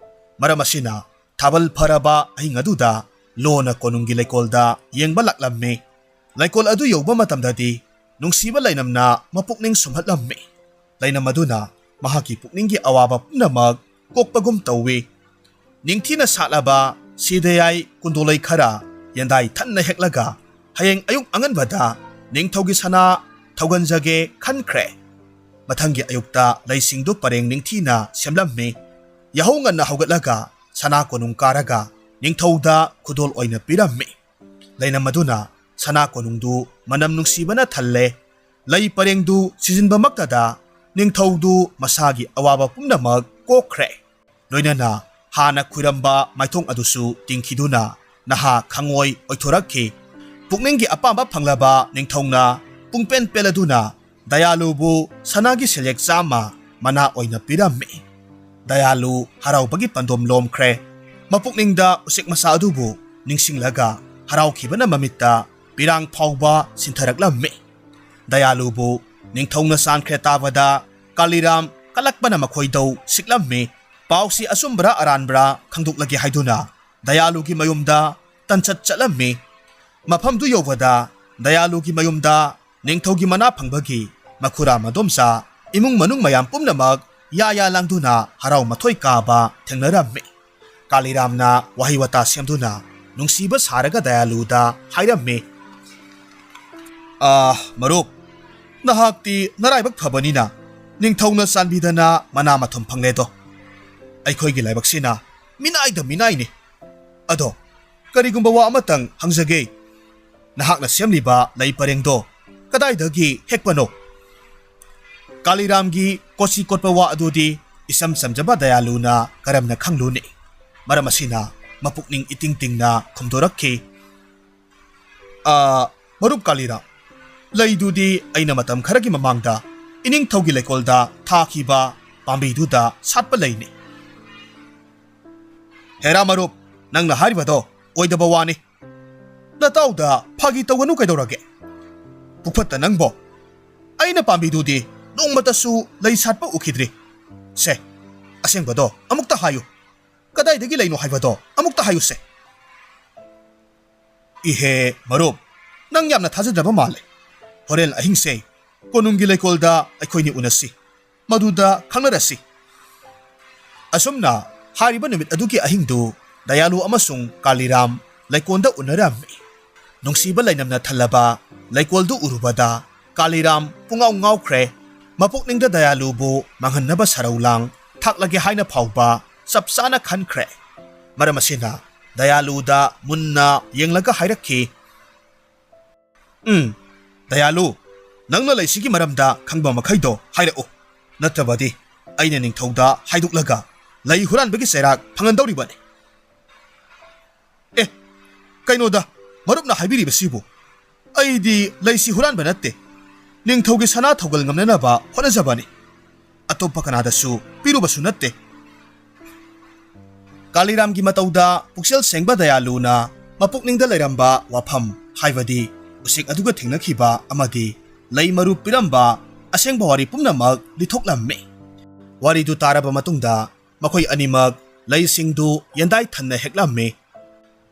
ꯃꯔꯝ ꯑꯁꯤꯅ ꯊꯥꯕꯜ ꯐꯔꯕ ꯑꯍꯤꯡ ꯑꯗꯨꯗ ꯂꯣꯟꯅ ꯀꯣꯅꯨꯡꯒꯤ ꯂꯩꯀꯣꯜꯗ ꯌꯦꯡꯕ ꯂꯥꯛꯂꯝꯃꯤ꯫ ꯂꯩꯀꯣꯜ ꯑꯗꯨ ꯌꯧꯕ ꯃꯇꯝꯗꯗꯤ ꯅꯨꯡꯁꯤꯕ ꯂꯩꯅꯝꯅ ꯃꯄꯨꯛꯅꯤꯡ ꯁꯨꯝꯍꯠꯂꯝꯃꯤ꯫ ꯂꯩꯅꯝ ꯑꯗꯨꯅ ꯃꯍꯥꯛꯀꯤ ꯄꯨꯛꯅꯤꯡꯒꯤ ꯑꯋꯥꯕ ꯄꯨꯝꯅꯃꯛ ꯀꯣꯛꯄꯒꯨꯝ ꯇꯧꯏ꯫ ꯅꯤꯡꯊꯤꯅ ꯁꯥꯠꯂꯕ ꯁꯤꯗꯌꯥꯏ ꯀꯨꯟꯗꯣꯂꯩ ꯈꯔ ꯌꯦꯟꯗꯥꯏ ꯊꯟꯅ ꯍꯦꯛꯂꯒ ꯍꯌꯦꯡ ꯑꯌꯨꯛ ꯑꯉꯟꯕꯗ ꯅꯤꯡꯊꯧꯒꯤ ꯁꯅꯥ ꯊꯧꯒꯟꯖꯒꯦ ꯈꯟꯈ꯭ꯔꯦ꯫ ꯃꯊꯪꯒꯤ ꯑꯌꯨꯛꯇ ꯂꯩꯁꯤꯡꯗꯨ ꯄꯔꯦꯡ ꯅꯤꯡꯊꯤꯅ ꯁꯦꯝꯂꯝꯃꯤ꯫ ꯌꯥꯍꯧ ꯉꯟꯅ ꯍꯧꯒꯠꯂꯒ ꯁꯅꯥ ꯀꯣꯅꯨꯡ ꯀꯥꯔꯒ ꯅꯤꯡꯊꯧꯗ ꯈꯨꯗꯣꯜ ꯑꯣꯏꯅ ꯄꯤꯔꯝꯃꯤ꯫ ꯂꯩꯅꯝ ꯑꯗꯨꯅ ꯁꯅꯥ ꯀꯣꯅꯨꯡꯗꯨ ꯃꯅꯝ ꯅꯨꯡꯁꯤꯕꯅ ꯊꯜꯂꯦ꯫ ꯂꯩ ꯄꯔꯦꯡꯗꯨ ꯁꯤꯖꯤꯟꯕꯃꯛꯇꯗ ꯅꯤꯡꯊꯧꯗꯨ ꯃꯁꯥꯒꯤ ꯑꯋꯥꯕ ꯄꯨꯝꯅꯃꯛ ꯀꯣꯛꯈ꯭ꯔꯦ꯫ ꯂꯣꯏꯅꯅ ꯍꯥꯟꯅ ꯈꯨꯔꯝꯕ ꯃꯥꯏꯊꯣꯡ ꯑꯗꯨꯁꯨ ꯇꯤꯡꯈꯤꯗꯨꯅ ꯅꯍꯥ ꯈꯪꯉꯣꯏ ꯑꯣꯏꯊꯣꯔꯛꯈꯤ꯫ ꯄꯨꯛꯅꯤꯡꯒꯤ ꯑꯄꯥꯝꯕ ꯐꯪꯂꯕ ꯅꯤꯡꯊꯧꯅ ꯄꯨꯡꯄꯦꯟ ꯄꯦꯜꯂꯗꯨꯅ ꯗꯌꯥꯂꯨꯕꯨ ꯁꯅꯥꯒꯤ ꯁꯦꯜꯌꯦꯛ ꯆꯥꯝꯃ ꯃꯅꯥ ꯑꯣꯏꯅ ꯄꯤꯔꯝꯃꯤ꯫ ꯗꯌꯥꯂꯨ ꯍꯔꯥꯎꯕꯒꯤ ꯄꯟꯗꯣꯝ ꯂꯣꯝꯈ꯭ꯔꯦ꯫ ꯃꯄꯨꯛꯅꯤꯡꯗ ꯎꯆꯦꯛ ꯃꯆꯥ ꯑꯗꯨꯕꯨ ꯅꯤꯡꯁꯤꯡꯂꯒ ꯍꯔꯥꯎꯈꯤꯕꯅ ꯃꯃꯤꯠꯇ ꯄꯤꯔꯥꯡ ꯐꯥꯎꯕ ꯁꯤꯟꯊꯔꯛꯂꯝꯃꯤ꯫ ꯗꯌꯥꯂꯨꯕꯨ ꯅꯤꯡꯊꯧꯅ ꯆꯥꯟꯈ꯭ꯔꯦ ꯇꯥꯕꯗ ꯀꯥꯂꯤꯔꯥꯝ ꯀꯂꯛꯄꯅ ꯃꯈꯣꯏꯗꯧ ꯁꯤꯛꯂꯝꯃꯤ꯫ ꯄꯥꯎꯁꯤ ꯑꯆꯨꯝꯕ꯭ꯔꯥ ꯑꯔꯥꯟꯕ꯭ꯔꯥ ꯈꯪꯗꯣꯛꯂꯒꯦ ꯍꯥꯏꯗꯨꯅ ꯗꯌꯥꯂꯨꯒꯤ ꯃꯌꯨꯝꯗ ꯇꯟꯆꯠ ꯆꯠꯂꯝꯃꯤ꯫ ꯃꯐꯝꯗꯨ ꯌꯧꯕꯗ ꯗꯌꯥꯂꯨꯒꯤ ꯃꯌꯨꯝꯗ ꯅꯤꯡꯊꯧꯒꯤ ꯃꯅꯥ ꯐꯪꯕꯒꯤ ꯃꯈꯨꯔꯥ ꯃꯗꯣꯝꯆꯥ, ꯏꯃꯨꯡ ꯃꯅꯨꯡ ꯃꯌꯥꯝ ꯄꯨꯝꯅꯃꯛ ꯌꯥ ꯌꯥ ꯂꯥꯡꯗꯨꯅ ꯍꯔꯥꯎ ꯃꯊꯣꯏ ꯀꯥꯕ ꯊꯦꯡꯅꯔꯝꯃꯤ꯫ ꯀꯥꯂꯤꯔꯥꯝꯅ ꯋꯥꯍꯩ ꯋꯥꯇꯥ ꯁꯦꯝꯗꯨꯅ ꯅꯨꯡꯁꯤꯕ ꯁꯥꯔꯒ ꯗꯌꯥꯂꯨꯗ ꯍꯥꯏꯔꯝꯃꯤ, "ꯑꯥ, ꯃꯔꯨꯞ, ꯅꯍꯥꯛꯇꯤ ꯅꯔꯥꯏꯕꯛ ꯐꯕꯅꯤꯅ ꯅꯤꯡꯊꯧꯅ ꯆꯥꯟꯕꯤꯗꯅ ꯃꯅꯥ ꯃꯊꯨꯝ ꯐꯪꯂꯦꯗꯣ꯫ ꯑꯩꯈꯣꯏꯒꯤ ꯂꯥꯏꯕꯛꯁꯤꯅ ꯃꯤꯅꯥꯏꯗ ꯃꯤꯅꯥꯏꯅꯤ꯫ ꯑꯗꯣ, ꯀꯔꯤꯒꯨꯝꯕ ꯋꯥ ꯑꯃꯇꯪ ꯍꯪꯖꯒꯦ꯫ ꯅꯍꯥꯛꯅ ꯁꯦꯝꯂꯤꯕ ꯂꯩ ꯄꯔꯦꯡꯗꯣ ꯀꯗꯥꯏꯗꯒꯤ ꯍꯦꯛꯄꯅꯣ?" ꯀꯥꯂꯤꯔꯥꯝꯒꯤ ꯀꯣꯆꯤ ꯀꯣꯠꯄ ꯋꯥ ꯑꯗꯨꯗꯤ ꯏꯆꯝ ꯆꯝꯖꯕ ꯗꯌꯥꯂꯨꯅ ꯀꯔꯝꯅ ꯈꯪꯂꯨꯅꯤ? ꯃꯔꯝ ꯑꯁꯤꯅ ꯃꯄꯨꯛꯅꯤꯡ ꯏꯇꯤꯡ ꯇꯤꯡꯅ ꯈꯨꯝꯗꯣꯔꯛꯈꯤ, "ꯑ, ꯃꯔꯨꯞ ꯀꯥꯂꯤꯔꯥꯝ, ꯂꯩꯗꯨꯗꯤ ꯑꯩꯅ ꯃꯇꯝ ꯈꯔꯒꯤ ꯃꯃꯥꯡꯗ ꯏꯅꯤꯡꯊꯧꯒꯤ ꯂꯩꯀꯣꯜꯗ ꯊꯥꯈꯤꯕ ꯄꯥꯝꯕꯤꯗꯨꯗ ꯁꯥꯠꯄ ꯂꯩꯅꯤ꯫ ꯍꯦꯔꯥ ꯃꯔꯨꯞ, ꯅꯪꯅ ꯍꯥꯏꯔꯤꯕꯗꯣ ꯑꯣꯏꯗꯕ ꯋꯥꯅꯤ꯫ ꯅꯇꯥꯎꯗ ꯐꯥꯒꯤ ꯇꯧꯒꯅꯨ ꯀꯩꯗꯧꯔꯒꯦ? ꯄꯨꯛꯐꯠꯇ ꯅꯪꯕꯣ, ꯑꯩꯅ ꯄꯥꯝꯕꯤꯗꯨꯗꯤ ꯅꯣꯡꯃꯇꯁꯨ ꯂꯩ ꯁꯥꯠꯄ ꯎꯈꯤꯗ꯭ꯔꯤ꯫ ꯁꯦ, ꯑꯁꯦꯡꯕꯗꯣ ꯑꯃꯨꯛꯇ ꯍꯥꯏꯌꯨ꯫ ꯀꯗꯥꯏꯗꯒꯤ ꯂꯩꯅꯣ ꯍꯥꯏꯕꯗꯣ ꯑꯃꯨꯛꯇ ꯍꯥꯏꯌꯨꯁꯦ꯫ ꯏꯍꯦ ꯃꯔꯨꯞ, ꯅꯪ ꯌꯥꯝꯅ ꯊꯥꯖꯗ꯭ꯔꯕ ꯃꯥꯜꯂꯦ꯫ ꯍꯣꯔꯦꯟ ꯑꯍꯤꯡꯁꯦ ꯀꯣꯅꯨꯡꯒꯤ ꯂꯩꯀꯣꯜꯗ ꯑꯩꯈꯣꯏꯅꯤ ꯎꯅꯁꯤ, ꯃꯗꯨꯗ ꯈꯪꯅꯔꯁꯤ꯫ ꯑꯁꯨꯝꯅ ꯍꯥꯏꯔꯤꯕ ꯅꯨꯃꯤꯠ ꯑꯗꯨꯒꯤ ꯑꯍꯤꯡꯗꯨ ꯗꯌꯥꯂꯨ ꯑꯃꯁꯨꯡ ꯀꯥꯂꯤꯔꯥꯝ ꯂꯩꯀꯣꯜꯗ ꯎꯅꯔꯝꯃꯤ꯫ ꯅꯨꯡꯁꯤꯕ ꯂꯩꯅꯝꯅ ꯊꯜꯂꯕ ꯂꯩꯀꯣꯜꯗꯨ ꯎꯔꯨꯕꯗ ꯀꯥꯂꯤꯔꯥꯝ ꯄꯨꯡꯉꯥꯎ ꯉꯥꯎꯈ꯭ꯔꯦ꯫ ꯃꯄꯨꯛꯅꯤꯡꯗ ꯗꯌꯥꯂꯨꯕꯨ ꯃꯥꯡꯍꯟꯅꯕ ꯁꯔꯧ ꯂꯥꯡ ꯊꯥꯛꯂꯒꯦ ꯍꯥꯏꯅ ꯐꯥꯎꯕ ꯆꯞ ꯆꯥꯅ ꯈꯟꯈ꯭ꯔꯦ꯫ ꯃꯔꯝ ꯑꯁꯤꯅ ꯗꯌꯥꯂꯨꯗ ꯃꯨꯟꯅ ꯌꯦꯡꯂꯒ ꯍꯥꯏꯔꯛꯈꯤ, "ꯎꯝ, ꯗꯌꯥꯂꯨ, ꯅꯪꯅ ꯂꯩꯁꯤꯒꯤ ꯃꯔꯝꯗ ꯈꯪꯕ ꯃꯈꯩꯗꯣ ꯍꯥꯏꯔꯛꯎ꯫ ꯅꯠꯇ꯭ꯔꯕꯗꯤ ꯑꯩꯅ ꯅꯤꯡꯊꯧꯗ ꯍꯥꯏꯗꯣꯛꯂꯒ ꯂꯩ ꯍꯨꯔꯥꯟꯕꯒꯤ ꯆꯩꯔꯥꯛ ꯐꯪꯍꯟꯗꯧꯔꯤꯕꯅꯤ꯫" "ꯑꯦ, ꯀꯩꯅꯣꯗ, ꯃꯔꯨꯞꯅ ꯍꯥꯏꯕꯤꯔꯤꯕꯁꯤꯕꯨ? ꯑꯩꯗꯤ ꯂꯩꯁꯤ ꯍꯨꯔꯥꯟꯕ ꯅꯠꯇꯦ꯫ ꯅꯤꯡꯊꯧꯒꯤ ꯁꯅꯥ ꯊꯧꯒꯜ ꯉꯝꯅꯅꯕ ꯍꯣꯠꯅꯖꯕꯅꯤ꯫ ꯑꯇꯣꯞꯄ ꯀꯅꯥꯗꯁꯨ ꯄꯤꯔꯨꯕꯁꯨ ꯅꯠꯇꯦ꯫" ꯀꯥꯂꯤꯔꯥꯝꯒꯤ ꯃꯇꯧꯗ ꯄꯨꯛꯆꯦꯜ ꯁꯦꯡꯕ ꯗꯌꯥꯂꯨꯅ ꯃꯄꯨꯛꯅꯤꯡꯗ ꯂꯩꯔꯝꯕ ꯋꯥꯐꯝ, ꯍꯥꯏꯕꯗꯤ ꯎꯆꯦꯛ ꯑꯗꯨꯒ ꯊꯦꯡꯅꯈꯤꯕ ꯑꯃꯗꯤ ꯂꯩ ꯃꯔꯨ ꯄꯤꯔꯝꯕ ꯑꯁꯦꯡꯕ ꯋꯥꯔꯤ ꯄꯨꯝꯅꯃꯛ ꯂꯤꯊꯣꯛꯂꯝꯃꯤ꯫ ꯋꯥꯔꯤꯗꯨ ꯇꯥꯔꯕ ꯃꯇꯨꯡꯗ ꯃꯈꯣꯏ ꯑꯅꯤꯃꯛ ꯂꯩꯁꯤꯡꯗꯨ ꯌꯦꯟꯗꯥꯏ ꯊꯟꯅ ꯍꯦꯛꯂꯝꯃꯤ꯫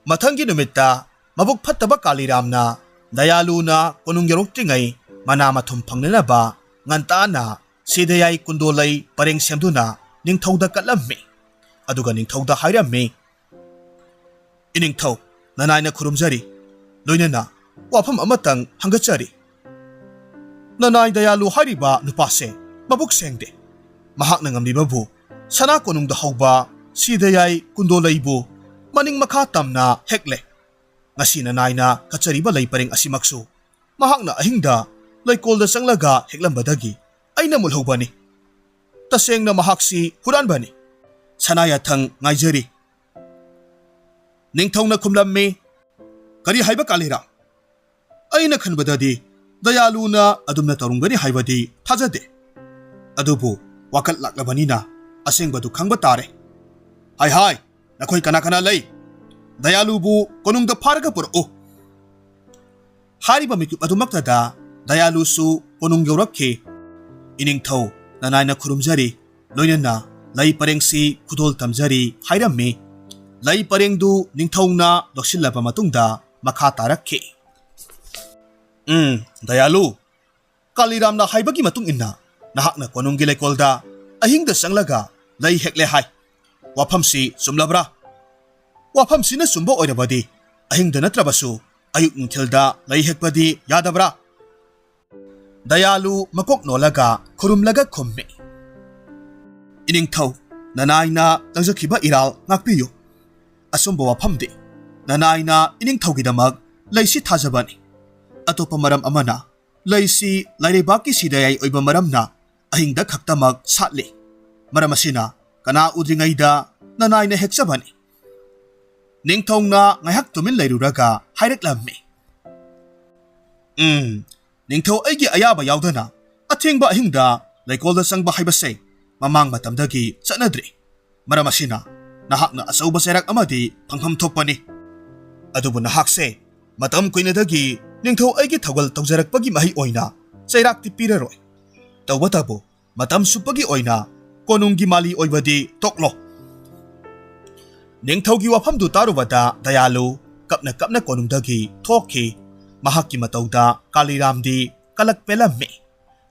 ꯃꯊꯪꯒꯤ ꯅꯨꯃꯤꯠꯇ ꯃꯕꯨꯛ ꯐꯠꯇꯕ ꯀꯥꯂꯤꯔꯥꯝꯅ ꯗꯌꯥꯂꯨꯅ ꯀꯣꯅꯨꯡ ꯌꯧꯔꯛꯇ꯭ꯔꯤꯉꯩ ꯃꯅꯥ ꯃꯊꯨꯝ ꯐꯪꯅꯅꯕ ꯉꯟꯇꯥꯅ ꯁꯤꯗꯌꯥꯏ ꯀꯨꯟꯗꯣꯂꯩ ꯄꯔꯦꯡ ꯁꯦꯝꯗꯨꯅ ꯅꯤꯡꯊꯧꯗ ꯀꯠꯂꯝꯃꯤ꯫ ꯑꯗꯨꯒ ꯅꯤꯡꯊꯧꯗ ꯍꯥꯏꯔꯝꯃꯤ, "ꯏꯅꯤꯡꯊꯧ, ꯅꯅꯥꯏꯅ ꯈꯨꯔꯨꯝꯖꯔꯤ꯫ ꯂꯣꯏꯅꯅ ꯋꯥꯐꯝ ꯑꯃꯇꯪ ꯍꯪꯒꯠꯆꯔꯤ꯫ ꯅꯅꯥꯏ ꯗꯌꯥꯂꯨ ꯍꯥꯏꯔꯤꯕ ꯅꯨꯄꯥꯁꯦ ꯃꯕꯨꯛ ꯁꯦꯡꯗꯦ꯫ ꯃꯍꯥꯛꯅ ꯉꯝꯂꯤꯕꯕꯨ ꯁꯅꯥ ꯀꯣꯅꯨꯡꯗ ꯍꯧꯕ ꯁꯤꯗꯌꯥꯏ ꯀꯨꯟꯗꯣꯂꯩꯕꯨ ꯃꯅꯤꯡ ꯃꯈꯥ ꯇꯝꯅ ꯍꯦꯛꯂꯦ꯫ ꯉꯁꯤ ꯅꯅꯥꯏꯅ ꯀꯠꯆꯔꯤꯕ ꯂꯩ ꯄꯔꯦꯡ ꯑꯁꯤꯃꯛꯁꯨ ꯃꯍꯥꯛꯅ ꯑꯍꯤꯡꯗ ꯂꯩꯀꯣꯜꯗ ꯆꯪꯂꯒ ꯍꯦꯛꯂꯝꯕꯗꯒꯤ ꯑꯩꯅ ꯃꯨꯜꯍꯧꯕꯅꯤ꯫ ꯇꯁꯦꯡꯅ ꯃꯍꯥꯛꯁꯤ ꯍꯨꯔꯥꯟꯕꯅꯤ꯫ ꯁꯅꯥ ꯌꯥꯊꯪ ꯉꯥꯏꯖꯔꯤ꯫" ꯅꯤꯡꯊꯧꯅ ꯈꯨꯝꯂꯝꯃꯤ, "ꯀꯔꯤ ꯍꯥꯏꯕ ꯀꯥꯂꯤꯔꯥꯝ? ꯑꯩꯅ ꯈꯟꯕꯗꯗꯤ ꯗꯌꯥꯂꯨꯅ ꯑꯗꯨꯝꯅ ꯇꯧꯔꯝꯒꯅꯤ ꯍꯥꯏꯕꯗꯤ ꯊꯥꯖꯗꯦ꯫ ꯑꯗꯨꯕꯨ ꯋꯥꯀꯠ ꯂꯥꯛꯂꯕꯅꯤꯅ ꯑꯁꯦꯡꯕꯗꯨ ꯈꯪꯕ ꯇꯥꯔꯦ꯫ "ꯍꯥꯏ ꯍꯥꯏ, ꯅꯈꯣꯏ ꯀꯅꯥ ꯀꯅꯥ ꯂꯩ? ꯗꯌꯥꯂꯨꯕꯨ ꯀꯣꯅꯨꯡꯗ ꯐꯥꯔꯒ ꯄꯨꯔꯛꯎ!" ꯍꯥꯏꯔꯤꯕ ꯃꯤꯀꯨꯞ ꯑꯗꯨꯃꯛꯇꯗ ꯗꯌꯥꯂꯨꯁꯨ ꯀꯣꯅꯨꯡ ꯌꯧꯔꯛꯈꯤ꯫ "ꯏꯅꯤꯡꯊꯧ, ꯅꯅꯥꯏꯅ ꯈꯨꯔꯨꯝꯖꯔꯤ, ꯂꯣꯏꯅꯅ ꯂꯩ ꯄꯔꯦꯡꯁꯤ ꯈꯨꯗꯣꯜ ꯇꯝꯖꯔꯤ" ꯍꯥꯏꯔꯝꯃꯤ꯫ ꯂꯩ ꯄꯔꯦꯡꯗꯨ ꯅꯤꯡꯊꯧꯅ ꯂꯧꯁꯤꯜꯂꯕ ꯃꯇꯨꯡꯗ ꯃꯈꯥ ꯇꯥꯔꯛꯈꯤ꯫ "ꯎꯝ, ꯗꯌꯥꯂꯨ, ꯀꯥꯂꯤꯔꯥꯝꯅ ꯍꯥꯏꯕꯒꯤ ꯃꯇꯨꯡ ꯏꯟꯅ ꯅꯍꯥꯛꯅ ꯀꯣꯅꯨꯡꯒꯤ ꯂꯩꯀꯣꯜꯗ ꯑꯍꯤꯡꯗ ꯆꯪꯂꯒ ꯂꯩ ꯍꯦꯛꯂꯦ ꯍꯥꯏ꯫ ꯋꯥꯐꯝꯁꯤ ꯆꯨꯝꯂꯕ꯭ꯔꯥ? ꯋꯥꯐꯝꯁꯤꯅ ꯆꯨꯝꯕ ꯑꯣꯏꯔꯕꯗꯤ ꯑꯍꯤꯡꯗ ꯅꯠꯇ꯭ꯔꯕꯁꯨ ꯑꯌꯨꯛ ꯅꯨꯡꯊꯤꯜꯗ ꯂꯩ ꯍꯦꯛꯄꯗꯤ ꯌꯥꯗꯕ꯭ꯔꯥ?" ꯗꯌꯥꯂꯨ ꯃꯀꯣꯛ ꯅꯣꯜꯂꯒ ꯈꯨꯔꯨꯝꯂꯒ ꯈꯨꯝꯃꯤ꯫ "ꯏꯅꯤꯡꯊꯧ, ꯅꯅꯥꯏꯅ ꯂꯪꯖꯈꯤꯕ ꯏꯔꯥꯜ ꯉꯥꯛꯄꯤꯌꯨ꯫ ꯑꯆꯨꯝꯕ ꯋꯥꯐꯝꯗꯤ ꯅꯅꯥꯏꯅ ꯏꯅꯤꯡꯊꯧꯒꯤꯗꯃꯛ ꯂꯩꯁꯤ ꯊꯥꯖꯕꯅꯤ꯫ ꯑꯇꯣꯞꯄ ꯃꯔꯝ ꯑꯃꯅ, ꯂꯩꯁꯤ ꯂꯥꯏꯔꯩꯕꯥꯛꯀꯤ ꯁꯤꯗꯥꯌꯥꯏ ꯑꯣꯏꯕ ꯃꯔꯝꯅ ꯑꯍꯤꯡꯗ ꯈꯛꯇꯃꯛ ꯁꯥꯠꯂꯤ꯫ ꯃꯔꯝ ꯑꯁꯤꯅ ꯀꯅꯥ ꯎꯗ꯭ꯔꯤꯉꯩꯗ ꯅꯅꯥꯏꯅ ꯍꯦꯛꯆꯕꯅꯤ꯫" ꯅꯤꯡꯊꯧꯅ ꯉꯥꯏꯍꯥꯛ ꯇꯨꯃꯤꯟ ꯂꯩꯔꯨꯔꯒ ꯍꯥꯏꯔꯛꯂꯝꯃꯤ꯫ "ꯎꯝ, ꯅꯤꯡꯊꯧ ꯑꯩꯒꯤ ꯑꯌꯥꯕ ꯌꯥꯎꯗꯅ ꯑꯊꯦꯡꯕ ꯑꯍꯤꯡꯗ ꯂꯩꯀꯣꯜꯗ ꯆꯪꯕ ꯍꯥꯏꯕꯁꯦ ꯃꯃꯥꯡ ꯃꯇꯝꯗꯒꯤ ꯆꯠꯅꯗ꯭ꯔꯤ꯫ ꯃꯔꯝ ꯑꯁꯤꯅ ꯅꯍꯥꯛꯅ ꯑꯆꯧꯕ ꯆꯩꯔꯥꯛ ꯑꯃꯗꯤ ꯐꯪꯐꯝ ꯊꯣꯛꯄꯅꯤ꯫ ꯑꯗꯨꯕꯨ ꯅꯍꯥꯛꯁꯦ ꯃꯇꯝ ꯀꯨꯏꯅꯗꯒꯤ ꯅꯤꯡꯊꯧ ꯑꯩꯒꯤ ꯊꯧꯒꯜ ꯇꯧꯖꯔꯛꯄꯒꯤ ꯃꯍꯩ ꯑꯣꯏꯅ ꯆꯩꯔꯥꯛꯇꯤ ꯄꯤꯔꯔꯣꯏ꯫ ꯇꯧꯕꯇꯕꯨ ꯃꯇꯝ ꯆꯨꯞꯄꯒꯤ ꯑꯣꯏꯅ ꯀꯣꯅꯨꯡꯒꯤ ꯃꯥꯂꯤ ꯑꯣꯏꯕꯗꯤ ꯇꯣꯛꯂꯣ꯫" ꯅꯤꯡꯊꯧꯒꯤ ꯋꯥꯐꯝꯗꯨ ꯇꯥꯔꯨꯕꯗ ꯗꯌꯥꯂꯨ ꯀꯞꯅ ꯀꯞꯅ ꯀꯣꯅꯨꯡꯗꯒꯤ ꯊꯣꯛꯈꯤ꯫ ꯃꯍꯥꯛꯀꯤ ꯃꯇꯧꯗ ꯀꯥꯂꯤꯔꯥꯝꯗꯤ ꯀꯂꯛ ꯄꯦꯜꯂꯝꯃꯤ꯫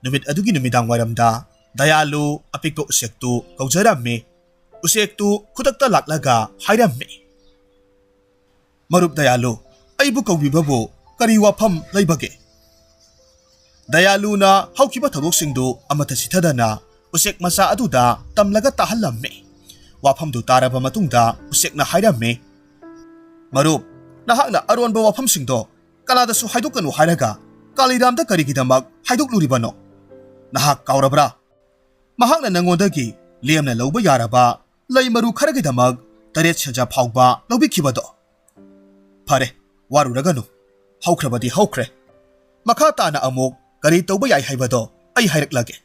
ꯅꯨꯃꯤꯠ ꯑꯗꯨꯒꯤ ꯅꯨꯃꯤꯗꯥꯡ ꯋꯥꯏꯔꯝꯗ ꯗꯌꯥꯂꯨ ꯑꯄꯤꯛꯄ ꯎꯆꯦꯛꯇꯨ ꯀꯧꯖꯔꯝꯃꯤ꯫ ꯎꯆꯦꯛꯇꯨ ꯈꯨꯗꯛꯇ ꯂꯥꯛꯂꯒ ꯍꯥꯏꯔꯝꯃꯤ, "ꯃꯔꯨꯞ ꯗꯌꯥꯂꯨ, ꯑꯩꯕꯨ ꯀꯧꯕꯤꯕꯕꯨ ꯀꯔꯤ ꯋꯥꯐꯝ ꯂꯩꯕꯒꯦ?" ꯗꯌꯥꯂꯨꯅ ꯍꯧꯈꯤꯕ ꯊꯧꯗꯣꯛꯁꯤꯡꯗꯨ ꯑꯃꯠꯇ ꯆꯤꯊꯗꯅ ꯎꯆꯦꯛ ꯃꯆꯥ ꯑꯗꯨꯗ ꯇꯝꯂꯒ ꯇꯥꯍꯜꯂꯝꯃꯤ꯫ ꯋꯥꯐꯝꯗꯨ ꯇꯥꯔꯕ ꯃꯇꯨꯡꯗ ꯎꯆꯦꯛꯅ ꯍꯥꯏꯔꯝꯃꯤ, "ꯃꯔꯨꯞ, ꯅꯍꯥꯛꯅ ꯑꯔꯣꯟꯕ ꯋꯥꯐꯝꯁꯤꯡꯗꯣ ꯀꯅꯥꯗꯁꯨ ꯍꯥꯏꯗꯣꯛꯀꯅꯨ ꯍꯥꯏꯔꯒ ꯀꯥꯂꯤꯔꯥꯝꯗ ꯀꯔꯤꯒꯤꯗꯃꯛ ꯍꯥꯏꯗꯣꯛꯂꯨꯔꯤꯕꯅꯣ? ꯅꯍꯥꯛ ꯀꯥꯎꯔꯕ꯭ꯔꯥ? ꯃꯍꯥꯛꯅ ꯅꯪꯉꯣꯟꯗꯒꯤ ꯂꯦꯝꯅ ꯂꯧꯕ ꯌꯥꯔꯕ ꯂꯩ ꯃꯔꯨ ꯈꯔꯒꯤꯗꯃꯛ ꯇꯔꯦꯠ ꯁꯦꯟꯖꯥ ꯐꯥꯎꯕ ꯂꯧꯕꯤꯈꯤꯕꯗꯣ꯫ ꯐꯔꯦ, ꯋꯥꯔꯨꯔꯒꯅꯨ꯫ ꯍꯧꯈ꯭ꯔꯕꯗꯤ ꯍꯧꯈ꯭ꯔꯦ꯫ ꯃꯈꯥ ꯇꯥꯅ ꯑꯃꯨꯛ ꯀꯔꯤ ꯇꯧꯕ ꯌꯥꯏ ꯍꯥꯏꯕꯗꯣ ꯑꯩ ꯍꯥꯏꯔꯛꯂꯒꯦ꯫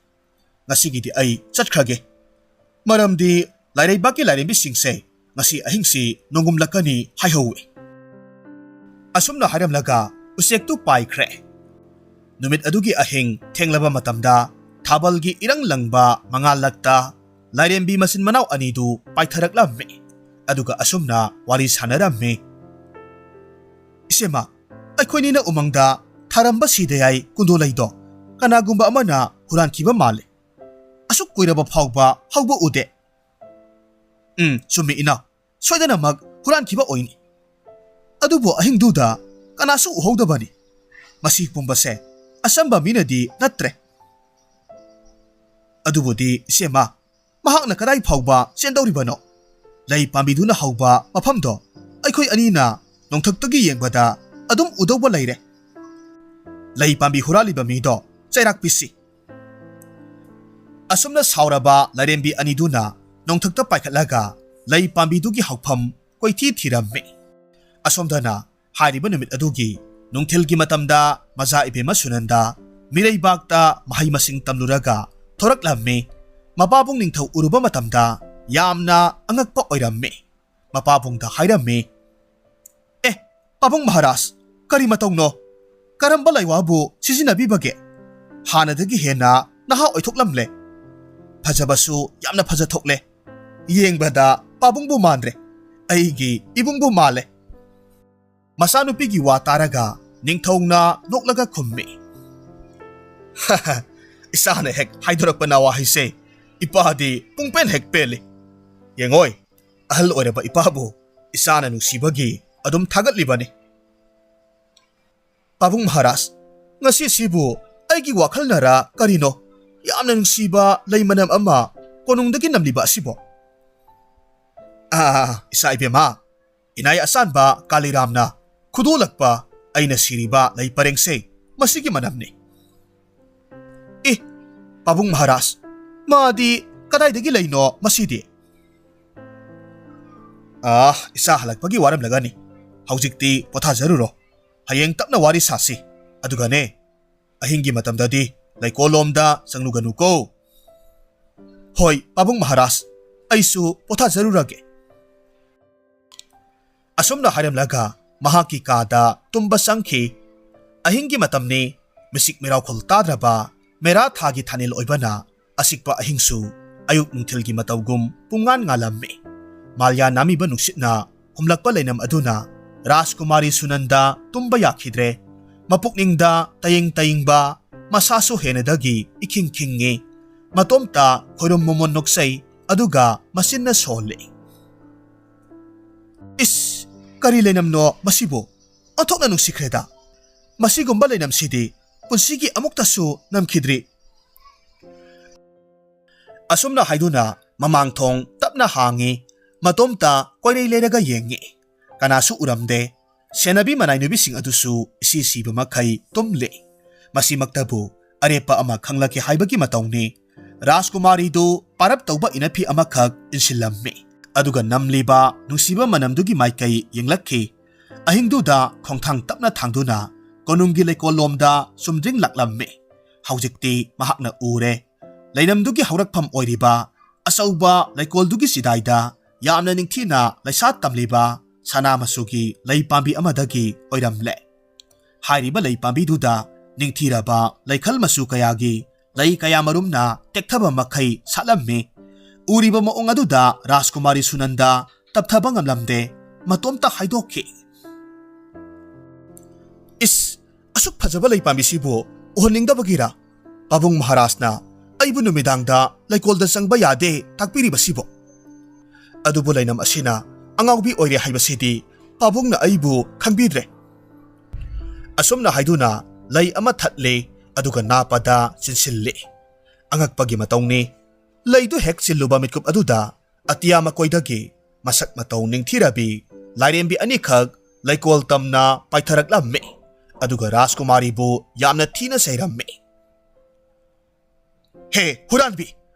ꯉꯁꯤꯒꯤꯗꯤ ꯑꯩ ꯆꯠꯈ꯭ꯔꯒꯦ꯫ ꯃꯔꯝꯗꯤ ꯂꯥꯏꯔꯩꯕꯥꯛꯀꯤ ꯂꯥꯏꯔꯦꯝꯕꯤꯁꯤꯡꯁꯦ ꯉꯁꯤ ꯑꯍꯤꯡꯁꯤ ꯅꯣꯡꯒꯨꯝꯂꯛꯀꯅꯤ ꯍꯥꯏꯍꯧꯋꯤ꯫ ꯑꯁꯨꯝꯅ ꯍꯥꯏꯔꯝꯂꯒ ꯎꯆꯦꯛꯇꯨ ꯄꯥꯏꯈ꯭ꯔꯦ꯫ ꯅꯨꯃꯤꯠ ꯑꯗꯨꯒꯤ ꯑꯍꯤꯡ ꯊꯦꯡꯂꯕ ꯃꯇꯝꯗ ꯊꯥꯕꯜꯒꯤ ꯏꯔꯪ ꯂꯪꯕ ꯃꯉꯥꯜꯂꯛꯇ ꯂꯥꯏꯔꯦꯝꯕꯤ ꯃꯆꯤꯟ ꯃꯅꯥꯎ ꯑꯅꯤꯗꯨ ꯄꯥꯏꯊꯔꯛꯂꯝꯃꯤ꯫ ꯑꯗꯨꯒ ꯑꯁꯨꯝꯅ ꯋꯥꯔꯤ ꯁꯥꯟꯅꯔꯝꯃꯤ꯫ "ꯏꯆꯦꯃ, ꯑꯩꯈꯣꯏꯅꯤꯅ ꯎꯃꯪꯗ ꯊꯥꯔꯝꯕ ꯁꯤꯗꯌꯥꯏ ꯀꯨꯟꯗꯣ ꯂꯩꯗꯣ ꯀꯅꯥꯒꯨꯝꯕ ꯑꯃꯅ ꯍꯨꯔꯥꯟꯈꯤꯕ ꯃꯥꯜꯂꯦ꯫ ꯑꯁꯨꯛ ꯀꯨꯏꯔꯕ ꯐꯥꯎꯕ ꯍꯧꯕ ꯎꯗꯦ꯫" "ꯎꯝ, ꯆꯨꯝꯃꯤ ꯏꯅꯥꯎ, ꯁꯣꯏꯗꯅꯃꯛ ꯍꯨꯔꯥꯟꯈꯤꯕ ꯑꯣꯏꯅꯤ꯫ ꯑꯗꯨꯕꯨ ꯑꯍꯤꯡꯗꯨꯗ ꯀꯅꯥꯁꯨ ꯎꯍꯧꯗꯕꯅꯤ꯫ ꯃꯁꯤ ꯄꯨꯝꯕꯁꯦ ꯑꯆꯝꯕ ꯃꯤꯅꯗꯤ ꯅꯠꯇ꯭ꯔꯦ꯫" "ꯑꯗꯨꯕꯨꯗꯤ ꯏꯆꯦꯃ, ꯃꯍꯥꯛꯅ ꯀꯗꯥꯏ ꯐꯥꯎꯕ ꯆꯦꯟꯗꯧꯔꯤꯕꯅꯣ? ꯂꯩ ꯄꯥꯝꯕꯤꯗꯨꯅ ꯍꯧꯕ ꯃꯐꯝꯗꯣ ꯑꯩꯈꯣꯏ ꯑꯅꯤꯅ ꯅꯣꯡꯊꯛꯇꯒꯤ ꯌꯦꯡꯕꯗ ꯑꯗꯨꯝ ꯎꯗꯧꯕ ꯂꯩꯔꯦ꯫ ꯂꯩ ꯄꯥꯝꯕꯤ ꯍꯨꯔꯥꯜꯂꯤꯕ ꯃꯤꯗꯣ ꯆꯩꯔꯥꯛ ꯄꯤꯁꯤ꯫" ꯑꯁꯨꯝꯅ ꯁꯥꯎꯔꯕ ꯂꯥꯏꯔꯦꯝꯕꯤ ꯑꯅꯤꯗꯨꯅ ꯅꯣꯡꯊꯛꯇ ꯄꯥꯏꯈꯠꯂꯒ ꯂꯩ ꯄꯥꯝꯕꯤꯗꯨꯒꯤ ꯍꯧꯐꯝ ꯀꯣꯏꯊꯤ ꯊꯤꯔꯝꯃꯤ꯫ ꯑꯁꯣꯝꯗꯅ ꯍꯥꯏꯔꯤꯕ ꯅꯨꯃꯤꯠ ꯑꯗꯨꯒꯤ ꯅꯨꯡꯊꯤꯜꯒꯤ ꯃꯇꯝꯗ ꯃꯆꯥ ꯏꯕꯦꯝꯃ ꯁꯨꯅꯟꯗ ꯃꯤꯔꯩꯕꯥꯛꯇ ꯃꯍꯩ ꯃꯁꯤꯡ ꯇꯝꯂꯨꯔꯒ ꯊꯣꯔꯛꯂꯝꯃꯤ꯫ ꯃꯄꯥꯕꯨꯡ ꯅꯤꯡꯊꯧ ꯎꯔꯨꯕ ꯃꯇꯝꯗ ꯌꯥꯝꯅ ꯑꯉꯛꯄ ꯑꯣꯏꯔꯝꯃꯤ꯫ ꯃꯄꯥꯕꯨꯡꯗ ꯍꯥꯏꯔꯝꯃꯤ, "ꯑꯦ, ꯄꯥꯕꯨꯡ ꯃꯍꯥꯔꯥꯖ, ꯀꯔꯤ ꯃꯇꯧꯅꯣ? ꯀꯔꯝꯕ ꯂꯩꯋꯥꯕꯨ ꯁꯤꯖꯤꯟꯅꯕꯤꯕꯒꯦ? ꯍꯥꯟꯅꯗꯒꯤ ꯍꯦꯟꯅ ꯅꯍꯥ ꯑꯣꯏꯊꯣꯛꯂꯝꯂꯦ꯫ ꯐꯖꯕꯁꯨ ꯌꯥꯝꯅ ꯐꯖꯊꯣꯛꯂꯦ꯫ ꯌꯦꯡꯕꯗ ꯄꯥꯕꯨꯡꯕꯨ ꯃꯥꯟꯗ꯭ꯔꯦ꯫ ꯑꯩꯒꯤ ꯏꯕꯨꯡꯕꯨ ꯃꯥꯜꯂꯦ꯫" ꯃꯆꯥꯅꯨꯄꯤꯒꯤ ꯋꯥ ꯇꯥꯔꯒ ꯅꯤꯡꯊꯧꯅ ꯅꯣꯛꯂꯒ ꯈꯨꯝꯃꯤ, "ꯏꯆꯥꯅ ꯍꯦꯛ ꯍꯥꯏꯗꯣꯔꯛꯄ ꯅꯋꯥꯍꯩꯁꯦ ꯏꯄꯥꯗꯤ ꯄꯨꯡꯄꯦꯟ ꯍꯦꯛ ꯄꯦꯜꯂꯤ꯫ ꯌꯦꯡꯉꯣꯏ, ꯑꯍꯜ ꯑꯣꯏꯔꯕ ꯏꯄꯥꯕꯨ ꯏꯆꯥꯅ ꯅꯨꯡꯁꯤꯕꯒꯤ ꯑꯗꯨꯝ ꯊꯥꯒꯠꯂꯤꯕꯅꯤ꯫" "ꯄꯥꯕꯨꯡ ꯃꯍꯥꯔꯥꯖ, ꯉꯁꯤꯁꯤꯕꯨ ꯑꯩꯒꯤ ꯋꯥꯈꯜꯅꯔ ꯀꯔꯤꯅꯣ ꯌꯥꯝꯅ ꯅꯨꯡꯁꯤꯕ ꯂꯩ ꯃꯅꯝ ꯑꯃ ꯀꯣꯅꯨꯡꯗꯒꯤ ꯅꯝꯂꯤꯕ ꯑꯁꯤꯕꯣ?" "ꯑꯥ, ꯏꯆꯥ ꯏꯕꯦꯝꯃ, ꯏꯅꯥꯏ ꯑꯆꯥꯟꯕ ꯀꯥꯂꯤꯔꯥꯝꯅ ꯈꯨꯗꯣꯜꯂꯛꯄ ꯑꯩꯅ ꯁꯤꯔꯤꯕ ꯂꯩ ꯄꯔꯦꯡꯁꯦ ꯃꯁꯤꯒꯤ ꯃꯅꯝꯅꯤ꯫" "ꯑꯦ, ꯄꯥꯕꯨꯡ ꯃꯍꯥꯔꯥꯖ, ꯃꯥꯗꯤ ꯀꯗꯥꯏꯗꯒꯤ ꯂꯩꯅꯣ ꯃꯁꯤꯗꯤ?" "ꯑꯥ, ꯏꯆꯥ ꯍꯜꯂꯛꯄꯒꯤ ꯋꯥꯔꯝꯂꯒꯅꯤ꯫ ꯍꯧꯖꯤꯛꯇꯤ ꯄꯣꯊꯥꯖꯔꯨꯔꯣ꯫ ꯍꯌꯦꯡ ꯇꯞꯅ ꯋꯥꯔꯤ ꯁꯥꯁꯤ꯫ ꯑꯗꯨꯒꯅꯦ, ꯑꯍꯤꯡꯒꯤ ꯃꯇꯝꯗꯗꯤ ꯂꯩꯀꯣꯜꯂꯣꯝꯗ ꯆꯪꯂꯨꯒꯅꯨꯀꯣ꯫ ꯍꯣꯏ, ꯄꯥꯕꯨꯡ ꯃꯍꯥꯔꯥꯖ, ꯑꯩꯁꯨ ꯄꯣꯊꯥꯖꯔꯨꯔꯒꯦ꯫ ꯑꯁꯨꯝꯅ ꯍꯥꯏꯔꯝꯂꯒ ꯃꯍꯥꯛꯀꯤ ꯀꯥꯗ ꯇꯨꯝꯕ ꯆꯪꯈꯤ꯫ ꯑꯍꯤꯡꯒꯤ ꯃꯇꯝꯅꯤ, ꯃꯤꯁꯤꯛ ꯃꯤꯔꯥꯎꯈꯣꯜ ꯇꯥꯗ꯭ꯔꯕ ꯃꯦꯔꯥ ꯊꯥꯒꯤ ꯊꯥꯅꯤꯜ ꯑꯣꯏꯕꯅ ꯑꯁꯤꯛꯄ ꯑꯍꯤꯡꯁꯨ ꯑꯌꯨꯛ ꯅꯨꯡꯊꯤꯜꯒꯤ ꯃꯇꯧꯒꯨꯝ ꯄꯨꯡꯉꯥꯟ ꯉꯥꯜꯂꯝꯃꯤ꯫ ꯃꯥꯂꯤꯌꯥ ꯅꯥꯝꯃꯤꯕ ꯅꯨꯡꯁꯤꯠꯅ ꯍꯨꯝꯂꯛꯄ ꯂꯩꯅꯝ ꯑꯗꯨꯅ ꯔꯥꯖꯀꯨꯃꯥꯔꯤ ꯁꯨꯅꯟꯗ ꯇꯨꯝꯕ ꯌꯥꯈꯤꯗ꯭ꯔꯦ꯫ ꯃꯄꯨꯛꯅꯤꯡꯗ ꯇꯌꯦꯡ ꯇꯌꯤꯡꯕ, ꯃꯁꯥꯁꯨ ꯍꯦꯟꯅꯗꯒꯤ ꯏꯈꯤꯡ ꯈꯤꯡꯉꯤ꯫ ꯃꯇꯣꯝꯇ ꯈꯣꯏꯔꯨꯝ ꯃꯣꯃꯣꯟ ꯅꯣꯛꯆꯩ, ꯑꯗꯨꯒ ꯃꯆꯤꯟꯅ ꯁꯣꯜꯂꯤ꯫ "ꯏꯁ, ꯀꯔꯤ ꯂꯩꯅꯝꯅꯣ ꯃꯁꯤꯕꯨ? ꯑꯣꯟꯊꯣꯛꯅ ꯅꯨꯡꯁꯤꯈ꯭ꯔꯦꯗ꯫ ꯃꯁꯤꯒꯨꯝꯕ ꯂꯩꯅꯝꯁꯤꯗꯤ ꯄꯨꯟꯁꯤꯒꯤ ꯑꯃꯨꯛꯇꯁꯨ ꯅꯝꯈꯤꯗ꯭ꯔꯤ꯫" ꯑꯁꯨꯝꯅ ꯍꯥꯏꯗꯨꯅ ꯃꯃꯥꯡ ꯊꯣꯡ ꯇꯞꯅ ꯍꯥꯡꯉꯤ꯫ ꯃꯇꯣꯝꯇ ꯀꯣꯏꯔꯩ ꯂꯩꯔꯒ ꯌꯦꯡꯉꯤ꯫ ꯀꯅꯥꯁꯨ ꯎꯔꯝꯗꯦ꯫ ꯁꯦꯟꯅꯕꯤ ꯃꯅꯥꯏ ꯅꯨꯕꯤꯁꯤꯡ ꯑꯗꯨꯁꯨ ꯏꯁꯤ ꯁꯤꯕ ꯃꯈꯩ ꯇꯨꯝꯂꯤ꯫ ꯃꯁꯤꯃꯛꯇꯕꯨ ꯑꯔꯦꯞꯄ ꯑꯃ ꯈꯪꯂꯛꯀꯦ ꯍꯥꯏꯕꯒꯤ ꯃꯇꯧꯅꯤ꯫ ꯔꯥꯖꯀꯨꯃꯥꯔꯤꯗꯨ ꯄꯥꯔꯞ ꯇꯧꯕ ꯏꯅꯐꯤ ꯑꯃꯈꯛ ꯏꯟꯁꯤꯜꯂꯝꯃꯤ꯫ ꯑꯗꯨꯒ ꯅꯝꯂꯤꯕ ꯅꯨꯡꯁꯤꯕ ꯃꯅꯝꯗꯨꯒꯤ ꯃꯥꯏꯀꯩ ꯌꯦꯡꯂꯛꯈꯤ꯫ ꯑꯍꯤꯡꯗꯨꯗ ꯈꯣꯡꯊꯥꯡ ꯇꯞꯅ ꯊꯥꯡꯗꯨꯅ ꯀꯣꯅꯨꯡꯒꯤ ꯂꯩꯀꯣꯜꯂꯣꯝꯗ ꯆꯨꯝꯗ꯭ꯔꯤꯡ ꯂꯥꯛꯂꯝꯃꯤ꯫ ꯍꯧꯖꯤꯛꯇꯤ ꯃꯍꯥꯛꯅ ꯎꯔꯦ꯫ ꯂꯩꯅꯝꯗꯨꯒꯤ ꯍꯧꯔꯛꯐꯝ ꯑꯣꯏꯔꯤꯕ ꯑꯆꯧꯕ ꯂꯩꯀꯣꯜꯗꯨꯒꯤ ꯆꯤꯗꯥꯏꯗ ꯌꯥꯝꯅ ꯅꯤꯡꯊꯤꯅ ꯂꯩꯁꯥ ꯇꯝꯂꯤꯕ ꯁꯅꯥ ꯃꯆꯨꯒꯤ ꯂꯩ ꯄꯥꯝꯕꯤ ꯑꯃꯗꯒꯤ ꯑꯣꯏꯔꯝꯂꯦ꯫ ꯍꯥꯏꯔꯤꯕ ꯂꯩ ꯄꯥꯝꯕꯤꯗꯨꯗ ꯅꯤꯡꯊꯤꯔꯕ ꯂꯩꯈꯜ ꯃꯆꯨ ꯀꯌꯥꯒꯤ ꯂꯩ ꯀꯌꯥ ꯃꯔꯨꯝꯅ ꯇꯦꯛꯊꯕ ꯃꯈꯩ ꯁꯥꯠꯂꯝꯃꯤ꯫ ꯎꯔꯤꯕ ꯃꯑꯣꯡ ꯑꯗꯨꯗ ꯔꯥꯖꯀꯨꯃꯥꯔꯤ ꯁꯨꯅꯟꯗ ꯇꯞꯊꯕ ꯉꯝꯂꯝꯗꯦ꯫ ꯃꯇꯣꯝꯇ ꯍꯥꯏꯗꯣꯛꯈꯤ, "ꯏꯁ, ꯑꯁꯨꯛ ꯐꯖꯕ ꯂꯩ ꯄꯥꯝꯕꯤꯁꯤꯕꯨ ꯎꯍꯟꯅꯤꯡꯗꯕꯒꯤꯔꯥ? ꯄꯥꯕꯨꯡ ꯃꯍꯥꯔꯥꯖꯅ ꯑꯩꯕꯨ ꯅꯨꯃꯤꯗꯥꯡꯗ ꯂꯩꯀꯣꯜꯗ ꯆꯪꯕ ꯌꯥꯗꯦ ꯇꯥꯛꯄꯤꯔꯤꯕꯁꯤꯕꯨ? ꯑꯗꯨꯕꯨ ꯂꯩꯅꯝ ꯑꯁꯤꯅ ꯑꯉꯥꯎꯕꯤ ꯑꯣꯏꯔꯦ ꯍꯥꯏꯕꯁꯤꯗꯤ ꯄꯥꯕꯨꯡꯅ ꯑꯩꯕꯨ ꯈꯪꯕꯤꯗ꯭ꯔꯦ꯫" ꯑꯁꯨꯝꯅ ꯍꯥꯏꯗꯨꯅ ꯂꯩ ꯑꯃ ꯊꯠꯂꯦ, ꯑꯗꯨꯒ ꯅꯥꯄꯗ ꯆꯤꯟꯁꯤꯜꯂꯦ꯫ ꯑꯉꯛꯄꯒꯤ ꯃꯇꯧꯅꯤ꯫ ꯂꯩꯗꯨ ꯍꯦꯛ ꯆꯤꯜꯂꯨꯕ ꯃꯤꯠꯀꯨꯞ ꯑꯗꯨꯗ ꯑꯇꯤꯌꯥ ꯃꯀꯣꯏꯗꯒꯤ ꯃꯁꯛ ꯃꯇꯧ ꯅꯤꯡꯊꯤꯔꯕꯤ ꯂꯥꯏꯔꯦꯝꯕꯤ ꯑꯅꯤꯈꯛ ꯂꯩꯀꯣꯜ ꯇꯝꯅ ꯄꯥꯏꯊꯔꯛꯂꯝꯃꯤ꯫ ꯑꯗꯨꯒ ꯔꯥꯖꯀꯨꯃꯥꯔꯤꯕꯨ ꯌꯥꯝꯅ ꯊꯤꯅ ꯆꯩꯔꯝꯃꯤ꯫ "ꯍꯦ ꯍꯨꯔꯥꯟꯕꯤ,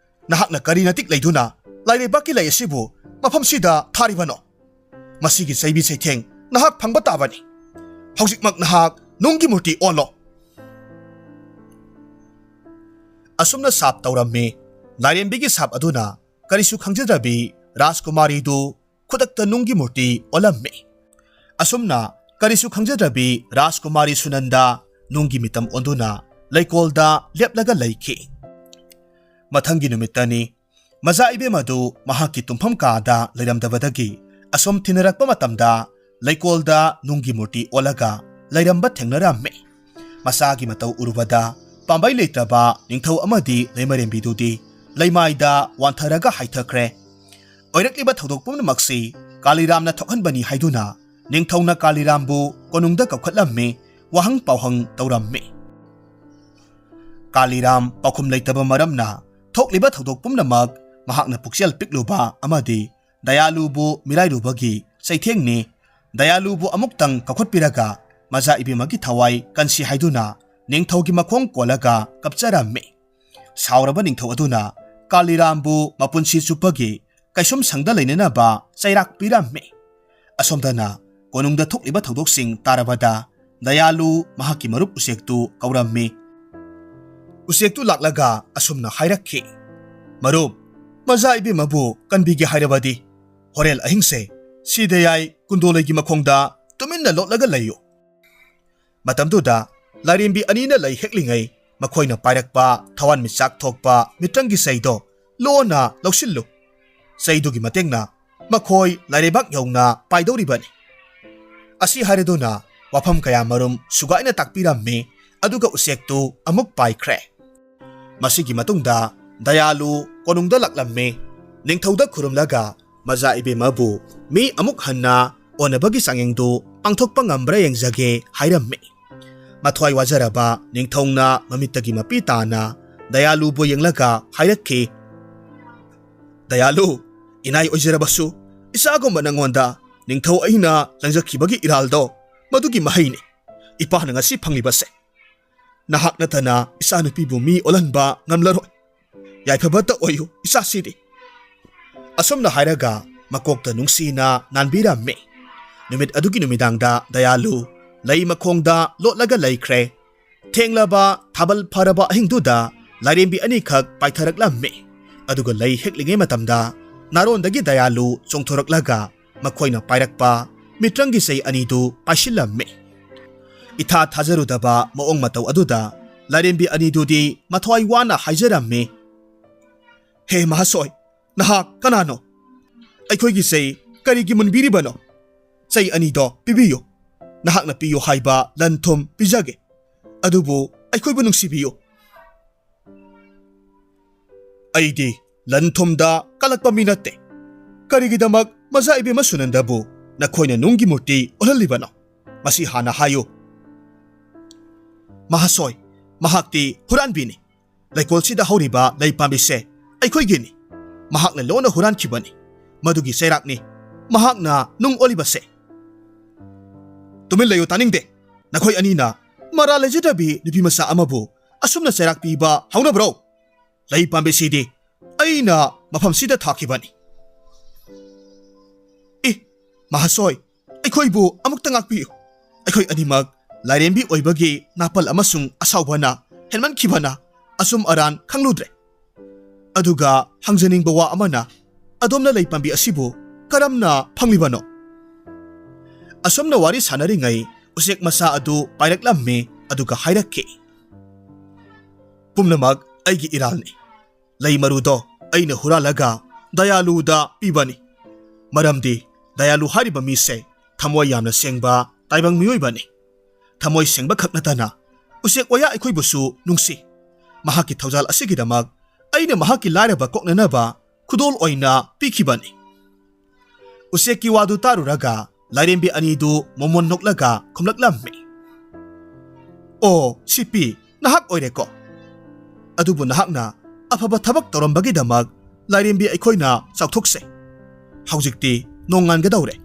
ꯅꯍꯥꯛꯅ ꯀꯔꯤ ꯅꯇꯤꯛ ꯂꯩꯗꯨꯅ ꯂꯥꯏꯔꯩꯕꯥꯛꯀꯤ ꯂꯩ ꯑꯁꯤꯕꯨ ꯃꯐꯝꯁꯤꯗ ꯊꯥꯔꯤꯕꯅꯣ? ꯃꯁꯤꯒꯤ ꯆꯩꯕꯤ ꯆꯩꯊꯦꯡ ꯅꯍꯥꯛ ꯐꯪꯕ ꯇꯥꯕꯅꯤ꯫ ꯍꯧꯖꯤꯛꯃꯛ ꯅꯍꯥꯛ ꯅꯨꯡꯒꯤ ꯃꯨꯔꯇꯤ ꯑꯣꯜꯂꯣ!" ꯑꯁꯨꯝꯅ ꯁꯥꯞ ꯇꯧꯔꯝꯃꯤ꯫ ꯂꯥꯏꯔꯦꯝꯕꯤꯒꯤ ꯁꯥꯞ ꯑꯗꯨꯅ ꯀꯔꯤꯁꯨ ꯈꯪꯖꯗ꯭ꯔꯕꯤ ꯔꯥꯖꯀꯨꯃꯥꯔꯤꯗꯨ ꯈꯨꯗꯛꯇ ꯅꯨꯡꯒꯤ ꯃꯨꯔꯇꯤ ꯑꯣꯜꯂꯝꯃꯤ꯫ ꯑꯁꯨꯝꯅ ꯀꯔꯤꯁꯨ ꯈꯪꯖꯗ꯭ꯔꯕꯤ ꯔꯥꯖꯀꯨꯃꯥꯔꯤ ꯁꯨꯅꯟꯗ ꯅꯨꯡꯒꯤ ꯃꯤꯇꯝ ꯑꯣꯟꯗꯨꯅ ꯂꯩꯀꯣꯜꯗ ꯂꯦꯞꯂꯒ ꯂꯩꯈꯤ꯫ ꯃꯊꯪꯒꯤ ꯅꯨꯃꯤꯠꯇꯅꯤ꯫ ꯃꯖꯥ ꯏꯕꯦꯝ ꯑꯗꯨ ꯃꯍꯥꯛꯀꯤ ꯇꯨꯝꯐꯝ ꯀꯥꯗ ꯂꯩꯔꯝꯗꯕꯗꯒꯤ ꯑꯁꯣꯝ ꯊꯤꯟꯅꯔꯛꯄ ꯃꯇꯝꯗ ꯂꯩꯀꯣꯜꯗ ꯅꯨꯡꯒꯤ ꯃꯨꯔꯇꯤ ꯑꯣꯜꯂꯒ ꯂꯩꯔꯝꯕ ꯊꯦꯡꯅꯔꯝꯃꯤ꯫ ꯃꯁꯥꯒꯤ ꯃꯇꯧ ꯎꯔꯨꯕꯗ ꯄꯥꯝꯕꯩ ꯂꯩꯇ꯭ꯔꯕ ꯅꯤꯡꯊꯧ ꯑꯃꯗꯤ ꯂꯩꯃꯔꯦꯝꯕꯤꯗꯨꯗꯤ ꯂꯩꯃꯥꯏꯗ ꯋꯥꯟꯊꯔꯒ ꯍꯥꯏꯊꯈ꯭ꯔꯦ꯫ ꯑꯣꯏꯔꯛꯂꯤꯕ ꯊꯧꯗꯣꯛ ꯄꯨꯝꯅꯃꯛꯁꯤ ꯀꯥꯂꯤꯔꯥꯝꯅ ꯊꯣꯛꯍꯟꯕꯅꯤ ꯍꯥꯏꯗꯨꯅ ꯅꯤꯡꯊꯧꯅ ꯀꯥꯂꯤꯔꯥꯝꯕꯨ ꯀꯣꯅꯨꯡꯗ ꯀꯧꯈꯠꯂꯝꯃꯤ, ꯋꯥꯍꯪ ꯄꯥꯎꯍꯪ ꯇꯧꯔꯝꯃꯤ꯫ ꯀꯥꯂꯤꯔꯥꯝ ꯄꯥꯎꯈꯨꯝ ꯂꯩꯇꯕ ꯃꯔꯝꯅ ꯊꯣꯛꯂꯤꯕ ꯊꯧꯗꯣꯛ ꯄꯨꯝꯅꯃꯛ ꯃꯍꯥꯛꯅ ꯄꯨꯛꯆꯦꯜ ꯄꯤꯛꯂꯨꯕ ꯑꯃꯗꯤ ꯗꯌꯥꯂꯨꯕꯨ ꯃꯤꯔꯥꯏꯔꯨꯕꯒꯤ ꯆꯩꯊꯦꯡꯅꯤ꯫ ꯗꯌꯥꯂꯨꯕꯨ ꯑꯃꯨꯛꯇꯪ ꯀꯧꯈꯠꯄꯤꯔꯒ ꯃꯖꯥ ꯏꯕꯦꯝꯃꯒꯤ ꯊꯋꯥꯏ ꯀꯟꯁꯤ ꯍꯥꯏꯗꯨꯅ ꯅꯤꯡꯊꯧꯒꯤ ꯃꯈꯣꯡ ꯀꯣꯜꯂꯒ ꯀꯞꯆꯔꯝꯃꯤ꯫ ꯁꯥꯎꯔꯕ ꯅꯤꯡꯊꯧ ꯑꯗꯨꯅ ꯀꯥꯂꯤꯔꯥꯝꯕꯨ ꯃꯄꯨꯟꯁꯤ ꯆꯨꯞꯄꯒꯤ ꯀꯩꯁꯨꯝ ꯁꯪꯗ ꯂꯩꯅꯅꯕ ꯆꯩꯔꯥꯛ ꯄꯤꯔꯝꯃꯤ꯫ ꯑꯁꯣꯝꯗꯅ ꯀꯣꯅꯨꯡꯗ ꯊꯣꯛꯂꯤꯕ ꯊꯧꯗꯣꯛꯁꯤꯡ ꯇꯥꯔꯕꯗ ꯗꯌꯥꯂꯨ ꯃꯍꯥꯛꯀꯤ ꯃꯔꯨꯞ ꯎꯆꯦꯛꯇꯨ ꯀꯧꯔꯝꯃꯤ꯫ ꯎꯆꯦꯛꯇꯨ ꯂꯥꯛꯂꯒ ꯑꯁꯨꯝꯅ ꯍꯥꯏꯔꯛꯈꯤ, "ꯃꯔꯨꯞ, ꯃꯖꯥ ꯏꯕꯦꯝꯃꯕꯨ ꯀꯟꯕꯤꯒꯦ ꯍꯥꯏꯔꯕꯗꯤ ꯍꯣꯔꯦꯟ ꯑꯍꯤꯡꯁꯦ ꯁꯤꯗꯌꯥꯏ ꯀꯨꯟꯗꯣꯂꯩꯒꯤ ꯃꯈꯣꯡꯗ ꯇꯨꯃꯤꯟꯅ ꯂꯣꯠꯂꯒ ꯂꯩꯌꯨ꯫ ꯃꯇꯝꯗꯨꯗ ꯂꯥꯏꯔꯦꯝꯕꯤ ꯑꯅꯤꯅ ꯂꯩ ꯍꯦꯛꯂꯤꯉꯩ ꯃꯈꯣꯏꯅ ꯄꯥꯏꯔꯛꯄ ꯊꯋꯥꯟꯃꯤꯆꯥꯛ ꯊꯣꯛꯄ ꯃꯤꯇ꯭ꯔꯪꯒꯤ ꯆꯩꯗꯣ ꯂꯣꯟꯅ ꯂꯧꯁꯤꯜꯂꯨ꯫ ꯆꯩꯗꯨꯒꯤ ꯃꯇꯦꯡꯅ ꯃꯈꯣꯏ ꯂꯥꯏꯔꯩꯕꯥꯛ ꯌꯧꯅ ꯄꯥꯏꯗꯧꯔꯤꯕꯅꯤ꯫" ꯑꯁꯤ ꯍꯥꯏꯔꯗꯨꯅ ꯋꯥꯐꯝ ꯀꯌꯥꯃꯔꯨꯝ ꯁꯨꯒꯥꯏꯅ ꯇꯥꯛꯄꯤꯔꯝꯃꯤ꯫ ꯑꯗꯨꯒ ꯎꯆꯦꯛꯇꯨ ꯑꯃꯨꯛ ꯄꯥꯏꯈ꯭ꯔꯦ꯫ ꯃꯁꯤꯒꯤ ꯃꯇꯨꯡꯗ ꯗꯌꯥꯂꯨ ꯀꯣꯅꯨꯡꯗ ꯂꯥꯛꯂꯝꯃꯤ꯫ ꯅꯤꯡꯊꯧꯗ ꯈꯨꯔꯨꯝꯂꯒ ꯃꯖꯥ ꯏꯕꯦꯝꯃꯕꯨ ꯃꯤ ꯑꯃꯨꯛ ꯍꯟꯅ ꯑꯣꯟꯅꯕꯒꯤ ꯆꯥꯡꯌꯦꯡꯗꯨ ꯄꯥꯡꯊꯣꯛꯄ ꯉꯝꯕ꯭ꯔꯥ ꯌꯦꯡꯖꯒꯦ ꯍꯥꯏꯔꯝꯃꯤ꯫ ꯃꯊ꯭ꯋꯥꯏ ꯋꯥꯖꯔꯕ ꯅꯤꯡꯊꯧꯅ ꯃꯃꯤꯠꯇꯒꯤ ꯃꯄꯤ ꯇꯥꯅ ꯗꯌꯥꯂꯨꯕꯨ ꯌꯦꯡꯂꯒ ꯍꯥꯏꯔꯛꯈꯤ, "ꯗꯌꯥꯂꯨ, ꯏꯅꯥꯏ ꯑꯣꯏꯖꯔꯕꯁꯨ ꯏꯆꯥꯒꯨꯝꯕ ꯅꯪꯉꯣꯟꯗ ꯅꯤꯡꯊꯧ ꯑꯩꯅ ꯂꯪꯖꯈꯤꯕꯒꯤ ꯏꯔꯥꯜꯗꯣ ꯃꯗꯨꯒꯤ ꯃꯍꯩꯅꯤ ꯏꯄꯥꯅ ꯉꯁꯤ ꯐꯪꯂꯤꯕꯁꯦ꯫ ꯅꯍꯥꯛ ꯅꯠꯇꯅ ꯏꯆꯥꯅꯨꯄꯤꯕꯨ ꯃꯤ ꯑꯣꯜꯍꯟꯕ ꯉꯝꯂꯔꯣꯏ꯫ ꯌꯥꯏꯐꯕꯇ ꯑꯣꯏꯌꯨ ꯏꯆꯥꯁꯤꯗꯤ꯫" ꯑꯁꯨꯝꯅ ꯍꯥꯏꯔꯒ ꯃꯀꯣꯛꯇ ꯅꯨꯡꯁꯤꯅ ꯅꯥꯟꯕꯤꯔꯝꯃꯤ꯫ ꯅꯨꯃꯤꯠ ꯑꯗꯨꯒꯤ ꯅꯨꯃꯤꯗꯥꯡꯗ ꯗꯌꯥꯂꯨ ꯂꯩ ꯃꯈꯣꯡꯗ ꯂꯣꯠꯂꯒ ꯂꯩꯈ꯭ꯔꯦ꯫ ꯊꯦꯡꯂꯕ ꯊꯥꯕꯜ ꯐꯔꯕ ꯑꯍꯤꯡꯗꯨꯗ ꯂꯥꯏꯔꯦꯝꯕꯤ ꯑꯅꯤꯈꯛ ꯄꯥꯏꯊꯔꯛꯂꯝꯃꯤ꯫ ꯑꯗꯨꯒ ꯂꯩ ꯍꯦꯛꯂꯤꯉꯩ ꯃꯇꯝꯗ ꯅꯥꯔꯣꯟꯗꯒꯤ ꯗꯌꯥꯂꯨ ꯆꯣꯡꯊꯣꯔꯛꯂꯒ ꯃꯈꯣꯏꯅ ꯄꯥꯏꯔꯛꯄ ꯃꯤꯇ꯭ꯔꯪꯒꯤ ꯆꯩ ꯑꯅꯤꯗꯨ ꯄꯥꯏꯁꯤꯜꯂꯝꯃꯤ꯫ ꯏꯊꯥ ꯊꯥꯖꯔꯨꯗꯕ ꯃꯑꯣꯡ ꯃꯇꯧ ꯑꯗꯨꯗ ꯂꯥꯏꯔꯦꯝꯕꯤ ꯑꯅꯤꯗꯨꯗꯤ ꯃꯊ꯭ꯋꯥꯏ ꯋꯥꯅ ꯍꯥꯏꯖꯔꯝꯃꯤ, "ꯍꯦ ꯃꯍꯥꯁꯣꯏ, ꯅꯍꯥꯛ ꯀꯅꯥꯅꯣ? ꯑꯩꯈꯣꯏꯒꯤ ꯆꯩ ꯀꯔꯤꯒꯤ ꯃꯨꯟꯕꯤꯔꯤꯕꯅꯣ? ꯆꯩ ꯑꯅꯤꯗꯣ ꯄꯤꯕꯤꯌꯨ꯫ ꯅꯍꯥꯛꯅ ꯄꯤꯌꯨ ꯍꯥꯏꯕ ꯂꯟ ꯊꯨꯝ ꯄꯤꯖꯒꯦ꯫ ꯑꯗꯨꯕꯨ ꯑꯩꯈꯣꯏꯕꯨ ꯅꯨꯡꯁꯤꯕꯤꯌꯨ꯫ ꯑꯩꯗꯤ ꯂꯟ ꯊꯨꯝꯗ ꯀꯜꯂꯛꯄ ꯃꯤ ꯅꯠꯇꯦ꯫ ꯀꯔꯤꯒꯤꯗꯃꯛ ꯃꯆꯥ ꯏꯕꯦꯝꯃ ꯁꯨꯅꯟꯗꯕꯨ ꯅꯈꯣꯏꯅ ꯅꯨꯡꯒꯤ ꯃꯨꯔꯇꯤ ꯑꯣꯜꯍꯜꯂꯤꯕꯅꯣ? ꯃꯁꯤ ꯍꯥꯟꯅ ꯍꯥꯏꯌꯨ꯫" "ꯃꯍꯥꯁꯣꯏ, ꯃꯍꯥꯛꯇꯤ ꯍꯨꯔꯥꯟꯕꯤꯅꯤ꯫ ꯂꯩꯀꯣꯜꯁꯤꯗ ꯍꯧꯔꯤꯕ ꯂꯩ ꯄꯥꯝꯕꯤꯁꯦ ꯑꯩꯈꯣꯏꯒꯤꯅꯤ꯫ ꯃꯍꯥꯛꯅ ꯂꯣꯟꯅ ꯍꯨꯔꯥꯟꯈꯤꯕꯅꯤ꯫ ꯃꯗꯨꯒꯤ ꯆꯩꯔꯥꯛꯅꯤ ꯃꯍꯥꯛꯅ ꯅꯨꯡ ꯑꯣꯜꯂꯤꯕꯁꯦ꯫" "ꯇꯨꯃꯤꯟ ꯂꯩꯌꯨ, ꯇꯥꯅꯤꯡꯗꯦ꯫ ꯅꯈꯣꯏ ꯑꯅꯤꯅ ꯃꯔꯥꯜ ꯂꯩꯖꯗꯕꯤ ꯅꯨꯄꯤ ꯃꯆꯥ ꯑꯃꯕꯨ ꯑꯁꯨꯝꯅ ꯆꯩꯔꯥꯛ ꯄꯤꯕ ꯍꯧꯅꯕ꯭ꯔꯣ? ꯂꯩ ꯄꯥꯝꯕꯤꯁꯤꯗꯤ ꯑꯩꯅ ꯃꯐꯝꯁꯤꯗ ꯊꯥꯈꯤꯕꯅꯤ꯫" "ꯏ, ꯃꯍꯥꯁꯣꯏ, ꯑꯩꯈꯣꯏꯕꯨ ꯑꯃꯨꯛꯇ ꯉꯥꯛꯄꯤꯌꯨ꯫ ꯑꯩꯈꯣꯏ ꯑꯅꯤꯃꯛ ꯂꯥꯏꯔꯦꯝꯕꯤ ꯑꯣꯏꯕꯒꯤ ꯅꯥꯄꯜ ꯑꯃꯁꯨꯡ ꯑꯁꯥꯎꯕꯅ ꯍꯦꯟꯃꯟꯈꯤꯕꯅ ꯑꯆꯨꯝ ꯑꯔꯥꯟ ꯈꯪꯂꯨꯗ꯭ꯔꯦ꯫ ꯑꯗꯨꯒ ꯍꯪꯖꯅꯤꯡꯕ ꯋꯥ ꯑꯃꯅ, ꯑꯗꯣꯝꯅ ꯂꯩ ꯄꯥꯝꯕꯤ ꯑꯁꯤꯕꯨ ꯀꯔꯝꯅ ꯐꯪꯂꯤꯕꯅꯣ?" ꯑꯁꯨꯝꯅ ꯋꯥꯔꯤ ꯁꯥꯟꯅꯔꯤꯉꯩ ꯎꯆꯦꯛ ꯃꯆꯥ ꯑꯗꯨ ꯄꯥꯏꯔꯛꯂꯝꯃꯤ, ꯑꯗꯨꯒ ꯍꯥꯏꯔꯛꯈꯤ, "ꯄꯨꯝꯅꯃꯛ ꯑꯩꯒꯤ ꯏꯔꯥꯜꯅꯤ꯫ ꯂꯩ ꯃꯔꯨꯗꯣ ꯑꯩꯅ ꯍꯨꯔꯥꯜꯂꯒ ꯗꯌꯥꯂꯨꯗ ꯄꯤꯕꯅꯤ꯫ ꯃꯔꯝꯗꯤ ꯗꯌꯥꯂꯨ ꯍꯥꯏꯔꯤꯕ ꯃꯤꯁꯦ ꯊꯃꯣꯏ ꯌꯥꯝꯅ ꯁꯦꯡꯕ ꯇꯥꯏꯕꯪ ꯃꯤꯑꯣꯏꯕꯅꯤ꯫ ꯊꯃꯣꯏ ꯁꯦꯡꯕ ꯈꯛ ꯅꯠꯇꯅ ꯎꯆꯦꯛ ꯋꯥꯌꯥ ꯑꯩꯈꯣꯏꯕꯨꯁꯨ ꯅꯨꯡꯁꯤ꯫ ꯃꯍꯥꯛꯀꯤ ꯊꯧꯖꯥꯜ ꯑꯁꯤꯒꯤꯗꯃꯛ ꯑꯩꯅ ꯃꯍꯥꯛꯀꯤ ꯂꯥꯏꯔꯕ ꯀꯣꯛꯅꯅꯕ ꯈꯨꯗꯣꯜ ꯑꯣꯏꯅ ꯄꯤꯈꯤꯕꯅꯤ꯫" ꯎꯆꯦꯛꯀꯤ ꯋꯥꯗꯨ ꯇꯥꯔꯨꯔꯒ ꯂꯥꯏꯔꯦꯝꯕꯤ ꯑꯅꯤꯗꯨ ꯃꯣꯃꯣꯟ ꯅꯣꯛꯂꯒ ꯈꯨꯝꯂꯛꯂꯝꯃꯤ, "ꯑꯣ, ꯁꯤꯄꯤ, ꯅꯍꯥꯛ ꯑꯣꯏꯔꯦꯀꯣ꯫ ꯑꯗꯨꯕꯨ ꯅꯍꯥꯛꯅ ꯑꯐꯕ ꯊꯕꯛ ꯇꯧꯔꯝꯕꯒꯤꯗꯃꯛ ꯂꯥꯏꯔꯦꯝꯕꯤ ꯑꯩꯈꯣꯏꯅ ꯆꯥꯎꯊꯣꯛꯆꯩ꯫ ꯍꯧꯖꯤꯛꯇꯤ ꯅꯣꯡꯉꯥꯟꯒꯗꯧꯔꯦ꯫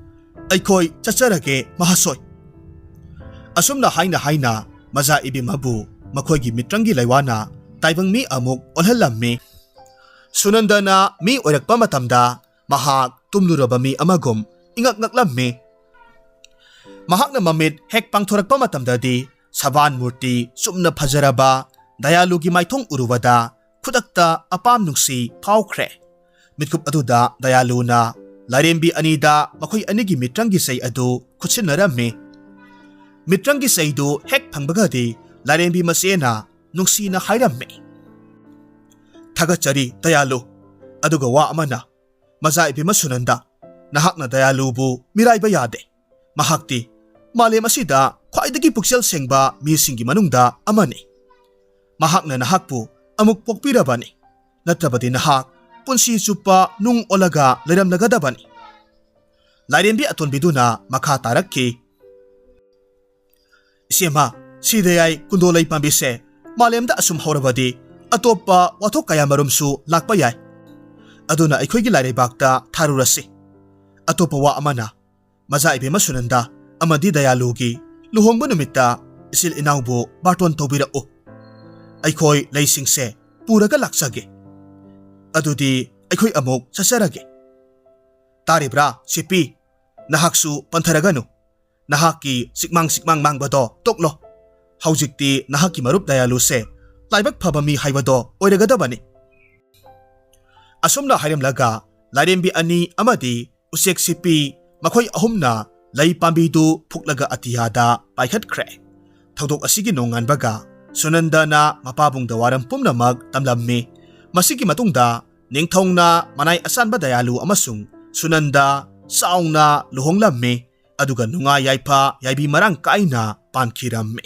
ꯑꯩꯈꯣꯏ ꯆꯠꯆꯔꯒꯦ, ꯃꯍꯥꯁꯣꯏ꯫" ꯑꯁꯨꯝꯅ ꯍꯥꯏꯅ ꯍꯥꯏꯅ ꯃꯖꯥ ꯏꯕꯦꯝꯃꯕꯨ ꯃꯈꯣꯏꯒꯤ ꯃꯤꯇ꯭ꯔꯪꯒꯤ ꯂꯩꯋꯥꯅ ꯇꯥꯏꯕꯪ ꯃꯤ ꯑꯃꯨꯛ ꯑꯣꯜꯍꯜꯂꯝꯃꯤ꯫ ꯁꯨꯅꯟꯗꯅ ꯃꯤ ꯑꯣꯏꯔꯛꯄ ꯃꯇꯝꯗ ꯃꯍꯥꯛ ꯇꯨꯝꯂꯨꯔꯕ ꯃꯤ ꯑꯃꯒꯨꯝ ꯏꯉꯛ ꯉꯛꯂꯝꯃꯤ꯫ ꯃꯍꯥꯛꯅ ꯃꯃꯤꯠ ꯍꯦꯛ ꯄꯥꯡꯊꯣꯔꯛꯄ ꯃꯇꯝꯗꯗꯤ ꯁꯕꯥꯟ ꯃꯨꯔꯇꯤ ꯆꯨꯝꯅ ꯐꯖꯔꯕ ꯗꯌꯥꯂꯨꯒꯤ ꯃꯥꯏꯊꯣꯡ ꯎꯔꯨꯕꯗ ꯈꯨꯗꯛꯇ ꯑꯄꯥꯝ ꯅꯨꯡꯁꯤ ꯐꯥꯎꯈ꯭ꯔꯦ꯫ ꯃꯤꯠꯀꯨꯞ ꯑꯗꯨꯗ ꯗꯌꯥꯂꯨꯅ ꯂꯥꯏꯔꯦꯝꯕꯤ ꯑꯅꯤꯗ ꯃꯈꯣꯏ ꯑꯅꯤꯒꯤ ꯃꯤꯇ꯭ꯔꯪꯒꯤ ꯆꯩ ꯑꯗꯨ ꯈꯨꯠꯁꯤꯟꯅꯔꯝꯃꯤ꯫ ꯃꯤꯇ꯭ꯔꯪꯒꯤ ꯆꯩꯗꯨ ꯍꯦꯛ ꯐꯪꯕꯒꯗꯤ ꯂꯥꯏꯔꯦꯝꯕꯤ ꯃꯆꯦꯅ ꯅꯨꯡꯁꯤꯅ ꯍꯥꯏꯔꯝꯃꯤ, "ꯊꯥꯒꯠꯆꯔꯤ ꯗꯌꯥꯂꯨ꯫ ꯑꯗꯨꯒ ꯋꯥ ꯑꯃꯅ, ꯃꯆꯥ ꯏꯕꯦꯝꯃ ꯁꯨꯅꯟꯗ, ꯅꯍꯥꯛꯅ ꯗꯌꯥꯂꯨꯕꯨ ꯃꯤꯔꯥꯏꯕ ꯌꯥꯗꯦ꯫ ꯃꯍꯥꯛꯇꯤ ꯃꯥꯂꯦꯝ ꯑꯁꯤꯗ ꯈ꯭ꯋꯥꯏꯗꯒꯤ ꯄꯨꯛꯆꯦꯜ ꯁꯦꯡꯕ ꯃꯤꯁꯤꯡꯒꯤ ꯃꯅꯨꯡꯗ ꯑꯃꯅꯤ꯫ ꯃꯍꯥꯛꯅ ꯅꯍꯥꯛꯄꯨ ꯑꯃꯨꯛ ꯄꯣꯛꯄꯤꯔꯕꯅꯤ꯫ ꯅꯠꯇ꯭ꯔꯕꯗꯤ ꯅꯍꯥꯛ ꯄꯨꯟꯁꯤ ꯆꯨꯞꯄ ꯅꯨꯡ ꯑꯣꯜꯂꯒ ꯂꯩꯔꯝꯂꯒꯗꯕꯅꯤ"꯫ ꯂꯥꯏꯔꯦꯝꯕꯤ ꯑꯇꯣꯟꯕꯤꯗꯨꯅ ꯃꯈꯥ ꯇꯥꯔꯛꯈꯤ, "ꯏꯆꯦꯃ, ꯁꯤꯗ ꯌꯥꯏ ꯀꯨꯟꯗꯣ ꯂꯩ ꯄꯥꯝꯕꯤꯁꯦ ꯃꯥꯂꯦꯝꯗ ꯑꯁꯨꯝ ꯍꯧꯔꯕꯗꯤ ꯑꯇꯣꯞꯄ ꯋꯥꯊꯣꯛ ꯀꯌꯥ ꯃꯔꯨꯝꯁꯨ ꯂꯥꯛꯄ ꯌꯥꯏ꯫ ꯑꯗꯨꯅ ꯑꯩꯈꯣꯏꯒꯤ ꯂꯥꯏꯔꯩꯕꯥꯛꯇ ꯊꯥꯔꯨꯔꯁꯤ꯫ ꯑꯇꯣꯞꯄ ꯋꯥ ꯑꯃꯅ, ꯃꯆꯥ ꯏꯕꯦꯝꯃ ꯁꯨꯅꯟꯗ ꯑꯃꯗꯤ ꯗꯌꯥꯂꯨꯒꯤ ꯂꯨꯍꯣꯡꯕ ꯅꯨꯃꯤꯠꯇ ꯏꯆꯤꯜ ꯏꯅꯥꯎꯕꯨ ꯕꯥꯔꯇꯣꯟ ꯇꯧꯕꯤꯔꯛꯎ꯫ ꯑꯩꯈꯣꯏ ꯂꯩꯁꯤꯡꯁꯦ ꯄꯨꯔꯒ ꯂꯥꯛꯆꯒꯦ꯫ ꯑꯗꯨꯗꯤ ꯑꯩꯈꯣꯏ ꯑꯃꯨꯛ ꯆꯠꯆꯔꯒꯦ꯫ ꯇꯥꯔꯤꯕ꯭ꯔꯥ, ꯁꯤꯄꯤ? ꯅꯍꯥꯛꯁꯨ ꯄꯟꯊꯔꯒꯅꯨ꯫ ꯅꯍꯥꯛꯀꯤ ꯆꯤꯛꯃꯥꯡ ꯆꯤꯛꯃꯥꯡ ꯃꯥꯡꯕꯗꯣ ꯇꯣꯛꯂꯣ꯫ ꯍꯧꯖꯤꯛꯇꯤ ꯅꯍꯥꯛꯀꯤ ꯃꯔꯨꯞ ꯗꯌꯥꯂꯨꯁꯦ ꯂꯥꯏꯕꯛ ꯐꯕ ꯃꯤ ꯍꯥꯏꯕꯗꯣ ꯑꯣꯏꯔꯒꯗꯕꯅꯤ"꯫ ꯑꯁꯨꯝꯅ ꯍꯥꯏꯔꯝꯂꯒ ꯂꯥꯏꯔꯦꯝꯕꯤ ꯑꯅꯤ ꯑꯃꯗꯤ ꯎꯆꯦꯛ ꯁꯤꯄꯤ ꯃꯈꯣꯏ ꯑꯍꯨꯝꯅ ꯂꯩ ꯄꯥꯝꯕꯤꯗꯨ ꯐꯨꯛꯂꯒ ꯑꯇꯤꯌꯥꯗ ꯄꯥꯏꯈꯠꯈ꯭ꯔꯦ꯫ ꯊꯧꯗꯣꯛ ꯑꯁꯤꯒꯤ ꯅꯣꯡꯉꯥꯟꯕꯒ ꯁꯨꯅꯟꯗꯅ ꯃꯄꯥꯕꯨꯡꯗ ꯋꯥꯔꯝ ꯄꯨꯝꯅꯃꯛ ꯇꯝꯂꯝꯃꯤ꯫ ꯃꯁꯤꯒꯤ ꯃꯇꯨꯡꯗ ꯅꯤꯡꯊꯧꯅ ꯃꯅꯥꯏ ꯑꯆꯥꯟꯕ ꯗꯌꯥꯂꯨ ꯑꯃꯁꯨꯡ ꯁꯨꯅꯟꯗ ꯆꯥꯎꯅ ꯂꯨꯍꯣꯡꯂꯝꯃꯤ꯫ ꯑꯗꯨꯒ ꯅꯨꯡꯉꯥꯏ ꯌꯥꯏꯐ ꯌꯥꯏꯕꯤ ꯃꯔꯥꯡ ꯀꯥꯏꯅ ꯄꯥꯟꯈꯤꯔꯝꯃꯤ꯫